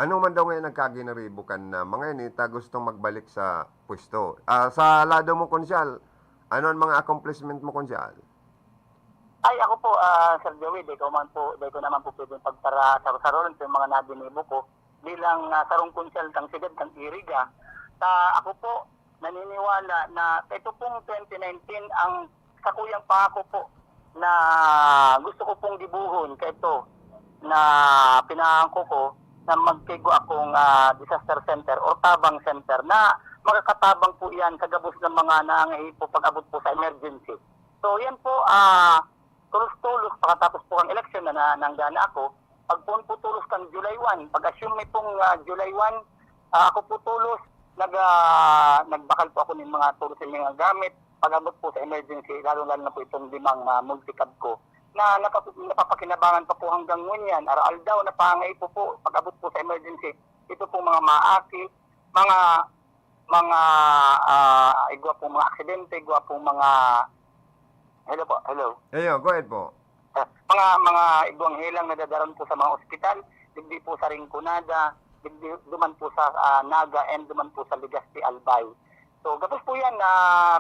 Ano man daw ngayon nagkaginaribo kan ah, mga ini ta gustong magbalik sa pwesto? Ah, sa lado mo, Konsyal, ano an mga accomplishment mo, Konsyal? Ay, ako po, ah, Sir Joey, di ko man po, di ko naman po pwedeng pagpara-, sarol-sarolin po yung mga naginibo ko bilang ah, sarong konsyal kang siyudad kang Iriga. Ta ako po, naniniwala na ito pong twenty nineteen ang sakuyang pako po na gusto ko pong gibuhon kaito na pinangako ko na magkigo akong ah, disaster center or tabang center na makakatabang po yan sa gabos ng mga nangangaipo pag-abot po sa emergency. So yan po, ah, tulos-tulos, pakatapos po ang eleksyon na, na nanggana ako, pagpoon po tulos kan July one, pag-assume mi pong ah, July one, ah, ako po tulos, nag, ah, nagbakal po ako ng mga tulos ng mga gamit, pag-abot po sa emergency, lalong-lalo na po itong limang ah, multicab ko, na napap- napapakinabangan pa po hanggang ngunyan, araw-aldaw, napangay po po, pag-abot po sa emergency, ito pong mga maaki, mga mga ah, igwa pong mga aksidente, igwa pong mga hello po, hello. Ayo, go ahead po. Ah, mga mga igwang helang nadadaron po sa mga ospital, digdi po sa Rinconada, digdi duman po sa ah, Naga, and duman po sa Legazpi, Albay. So, gabos po yan na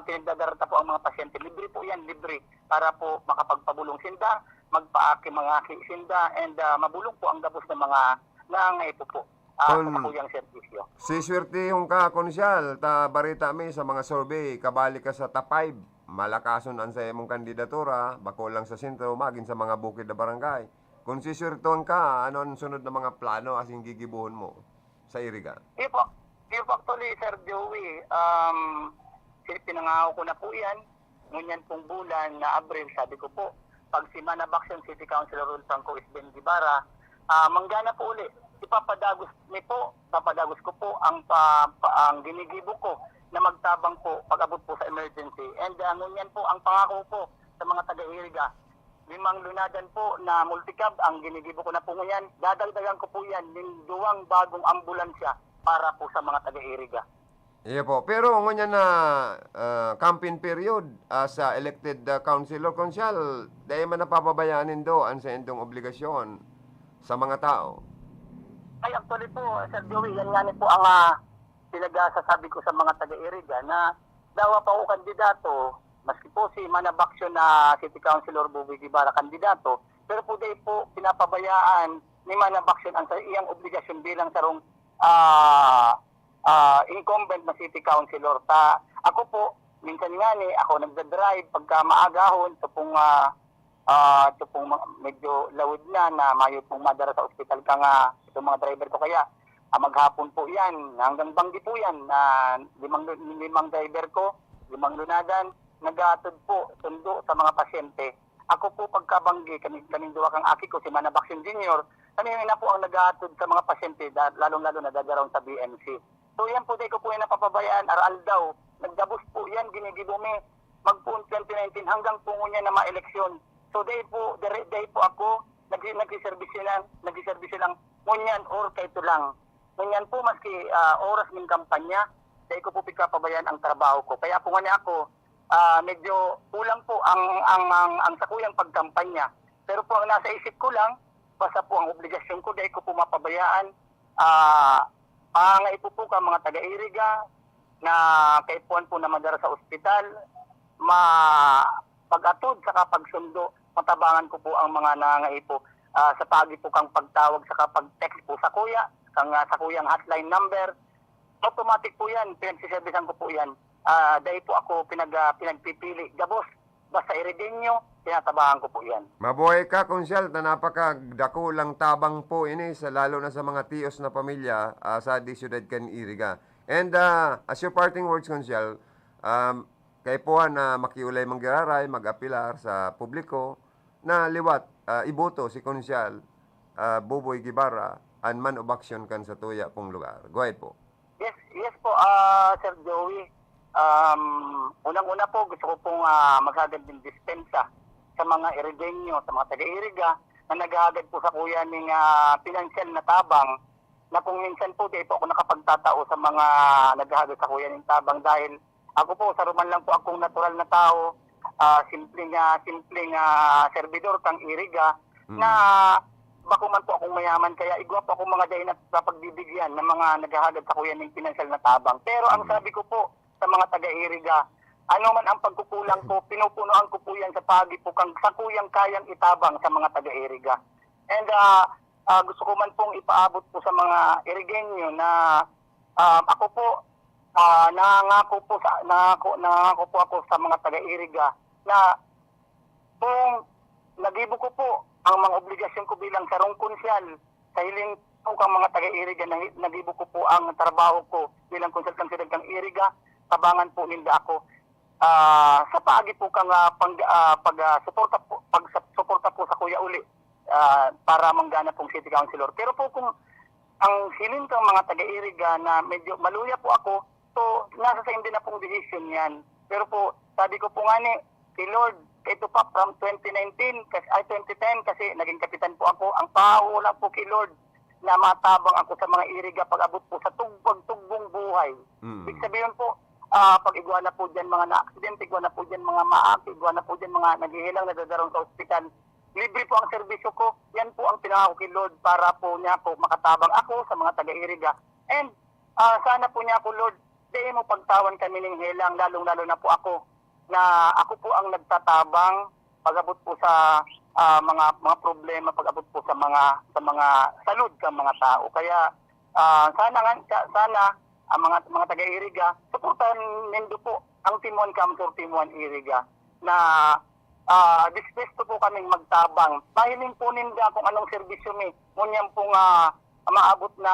pinagdadarata po ang mga pasyente. Libre po yan, libre. Para po makapagpabulong sinda, magpaaki mga aki sinda, and ah, mabulong po ang gabos ng mga nangangaipo po ah, sa Kon- sakuyang serbisyo. Si swertihon ka, Konsyal, ta barita mi sa mga survey, kabali ka sa top five. Malakason an saimong kandidatura, bako lang sa sentro, magin sa mga bukid na barangay. Kung siswertihon ka, ano an sunod na mga plano asin gigibohon mo sa Iriga? Iyo po. Iyo po, actually, Sir Joey, um, si-, pinangako ko na po yan. Ngunyan pong bulan na Abril, sabi ko po, pag si Manabaction City Councilor Rul Franco is Ben Guevara, ah, manggana po uli. Ipapadagos mi po, ipapadagos ko po ang pa, pa- ang ginigibo ko na magtabang po pag-abot po sa emergency. And ah, ngunyan po ang pangako po sa mga taga-Iriga, limang lunadan po na multicab ang ginigibo ko na po ngunyan. Dadagdagan ko po yan ng duwang bagong ambulansya para po sa mga taga-Iriga. Iyo po. Pero ngunyan na ah, campaign period, as a elected ah, councilor, Konsyal, dai man napapabayaan nindo an saindong obligasyon sa mga tao? Ay, actually po, Sir Joey, yan nga ni po ang ah, pinagsasabi ko sa mga taga-Iriga na dawa pa ako kandidato, maski po si Manabaction na City Councilor Buboy Guevara kandidato, pero po dai po pinapabayaan ni Manabaction ang sa iyang obligasyon bilang sarong ah, ah, incumbent na city councilor. Ta, ako po, minsan nga ni, ako nagda-drive pagka maagahon, ito pong, ah, ah, ito pong ma- medyo lawod na, na mayo pong madara sa ospital ka nga, itong mga driver ko kaya, ah, maghapon po yan, hanggang banggi po yan, na limang, limang driver ko, limang lunadan, nag-aatod po, sundo sa mga pasyente. Ako po pagkabanggi, kami, kaming duwa kang aki ko, si Manabaction Junior, kami na po ang nag-aatod sa mga pasyente, da- lalong-lalo na dadaron sa B M C. So yan po, dai ko po yan napapabayaan, aral daw. Naggabos po yan, ginigibo mi. Magpoon twenty nineteen hanggang po ngunyan na ma-eleksyon. So dai po, dai, dai po ako, nag, nagsiservisyo lang, nagsiservisyo lang. Ngunyan or kaito lang. Ngunyan po, maski ah, oras ng kampanya, dai ko po pagkapabayaan ang trabaho ko. Kaya po nga niya ako, ah, medyo kulang po ang, ang, ang, ang sakuyang pagkampanya. Pero po ang nasa isip ko lang, basta po ang obligasyon ko, dai ko po mapabayaan. Ah, pangangaipo po ka mga taga-Iriga na kaipuhan po na madara sa ospital, ma pag-atod saka pagsundo, matabangan ko po ang mga nangangaipo. Ah, sa paagi po kang pagtawag saka pag-text po sa kuya, kang ah, sa kuyang hotline number, automatic po yan, pinagsiservisan ko po yan. Ah, dai po ako pinag, ah, pinagpipili, gabos, basta Irideño, tinatabangan ko po yan. Mabuhay ka, Konsyal, ta napakadakulang tabang po ini, sa, lalo na sa mga tios na pamilya ah, sa di syudad kan Iriga. And ah, as your parting words, Konsyal, um, kaipuhan na makiulay manggiraray, mag-apelar sa publiko na liwat ah, iboto si Konsyal ah, Boboy Guevara, an man of action kan satuya pong lugar. Go ahead po. Yes, yes po, ah, Sir Joey. Um, unang-una po, gusto ko pong ah, maghagad ng dispensa sa mga Irigenyo, sa mga taga-Iriga na naghahagad po sakuya ning ah, pinansyal na tabang na kung minsan po di po ako nakapagtatao sa mga naghahagad sakuya ning tabang dahil ako po, saro man lang po akong natural na tao, ah, simpleng ah, simpleng ah, servidor kang Iriga Mm. na bako man po akong mayaman kaya igwa po akong mga dai na pagbibigyan ng mga naghahagad sakuya ning pinansyal na tabang. Pero ang Mm. sabi ko po sa mga taga-Iriga, ano man ang pagkukulang ko, pinupunuan ko po yan sa paagi po kang sakuyang kayang itabang sa mga taga-Iriga. And ah, ah, gusto ko man pong ipaabot po sa mga Irigenyo na ah, ako po, ah, nangangako po sa nangako, nangangako po ako sa mga taga-Iriga na kung nagibo ko po ang mga obligasyon ko bilang sarong konsyal sa hiling po kang mga taga-Iriga, na nagibo ko po ang trabaho ko bilang konsyal kang siyudad kang Iriga, tabangan po ninda ako ah, sa paagi po kang ah, pang, ah, pag ah, suporta po, pag sa- suporta po sakuya uli ah, para manggana pong city councilor. Pero po kung ang hiling kang mga taga-Iriga na medyo maluya po ako, so nasa sa hindi na pong desisyon yan. Pero po, sabi ko po nga ni, si Lord, ito pa from twenty nineteen, kasi, ay twenty ten, kasi naging kapitan po ako, ang pahaw lang po kay Lord na matabang ako sa mga Iriga pag-abot po sa tug- pagtugbong buhay. Mm. Ibig sabihin po, ah, pag igwa na po dyan mga na-accident, igwa na po dyan mga maak, igwa na po dyan mga naghihilang nadadarong sa ospital, libre po ang serbisyo ko. Yan po ang pinangako kay Lord para po niya ako makatabang ako sa mga taga-Iriga. And ah, sana po niya ako, Lord, dai mo pagtawan kami ning helang, lalong-lalo na po ako, na ako po ang nagtatabang pag-abot po sa ah, mga mga problema, pag-abot po sa mga sa mga salud kang mga tao. Kaya ah, sana nga sa- sana ang mga mga taga-Iriga, suportahan nindo po ang Team One Kamsur, Team One Iriga na ah, dispuesto po kaming magtabang. Mahiling po ninda kung anong serbisyo mi. Ngunyan pong ah, maabot na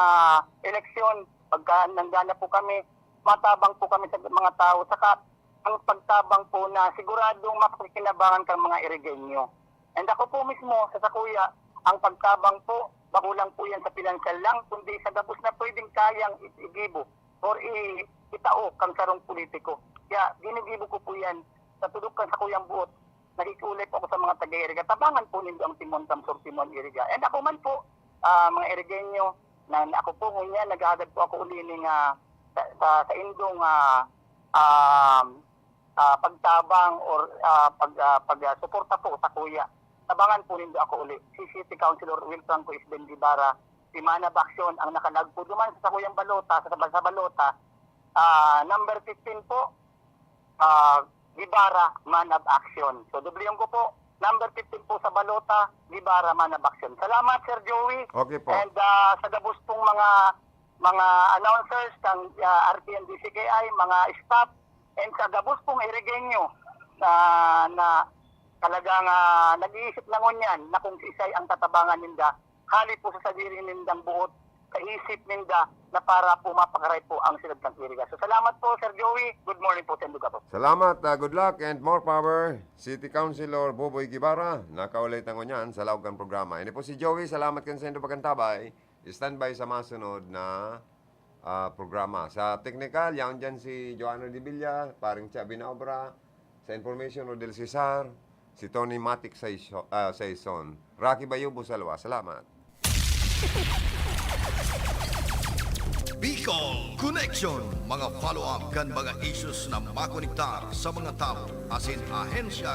eleksyon, pagka nanggana po kami, matabang po kami sa mga tao. Saka ang pagtabang po na siguradong mapakikinabangan kang mga Irigenyo. And ako po mismo, sa sakuya, ang pagtabang po, bako lang po yan sa pinansyal lang, kundi sa gabos na pwedeng kayang i- igibo or i- itao kang sarong politiko. Kaya ginigibo ko po yan sa tudok kang sakuyang buot. Nakikiulay po ako sa mga taga-Iriga. Tabangan po nindo ang Team One Kamsur, Team One Iriga. And ako man po, ah, mga Irigenyo, na, na ako po ngunyan, naghahagad po ako uli ning ah, sa, sa, sa indong ah, um, ah, pagtabang or ah, pag, ah, pag ah, suporta po sakuya. Tabangan po nindo ako uli. Si City Councilor Will Franco Isben Guevara, si Man of Action, ang nakalagpo duman sa sakuyang balota, sa, sa balota, ah, number fifteen po, ah, Guevara, Man of Action. So, dubliyon ko po, number fifteen po sa balota, Guevara, Man of Action. Salamat, Sir Joey. Okay po. And ah, sa gabos pong mga mga announcers ng ah, R T N D C K I, mga staff, and sa gabos pong Irigenyo na, na talagang ah, nag-iisip na ngunyan na kung sisay ang tatabangan ninda, hali po sa sadiri nindang buot, sa isip ninda na para po mapakaray po ang siyudad ng Iriga. So salamat po, Sir Joey. Good morning po sa Indoga po. Salamat, ah, good luck and more power, City Councilor Boboy Guevara. Nakaulit ang ngunyan sa laog kan programa. Ini po si Joey, salamat kan sa indo pagkantabay. Standby sa masunod na ah, programa. Sa teknikal, yaon dyan si Joanna de Villa, paring Cha Binaobra. Sa information, Rodel Cesar, si Tony Matic Saison. Ah, Saison. Rocky Bayo, Busalwa. Salamat. Bicol Connection, mga follow-up kan mga issues na makonektar sa mga tawo asin ahensya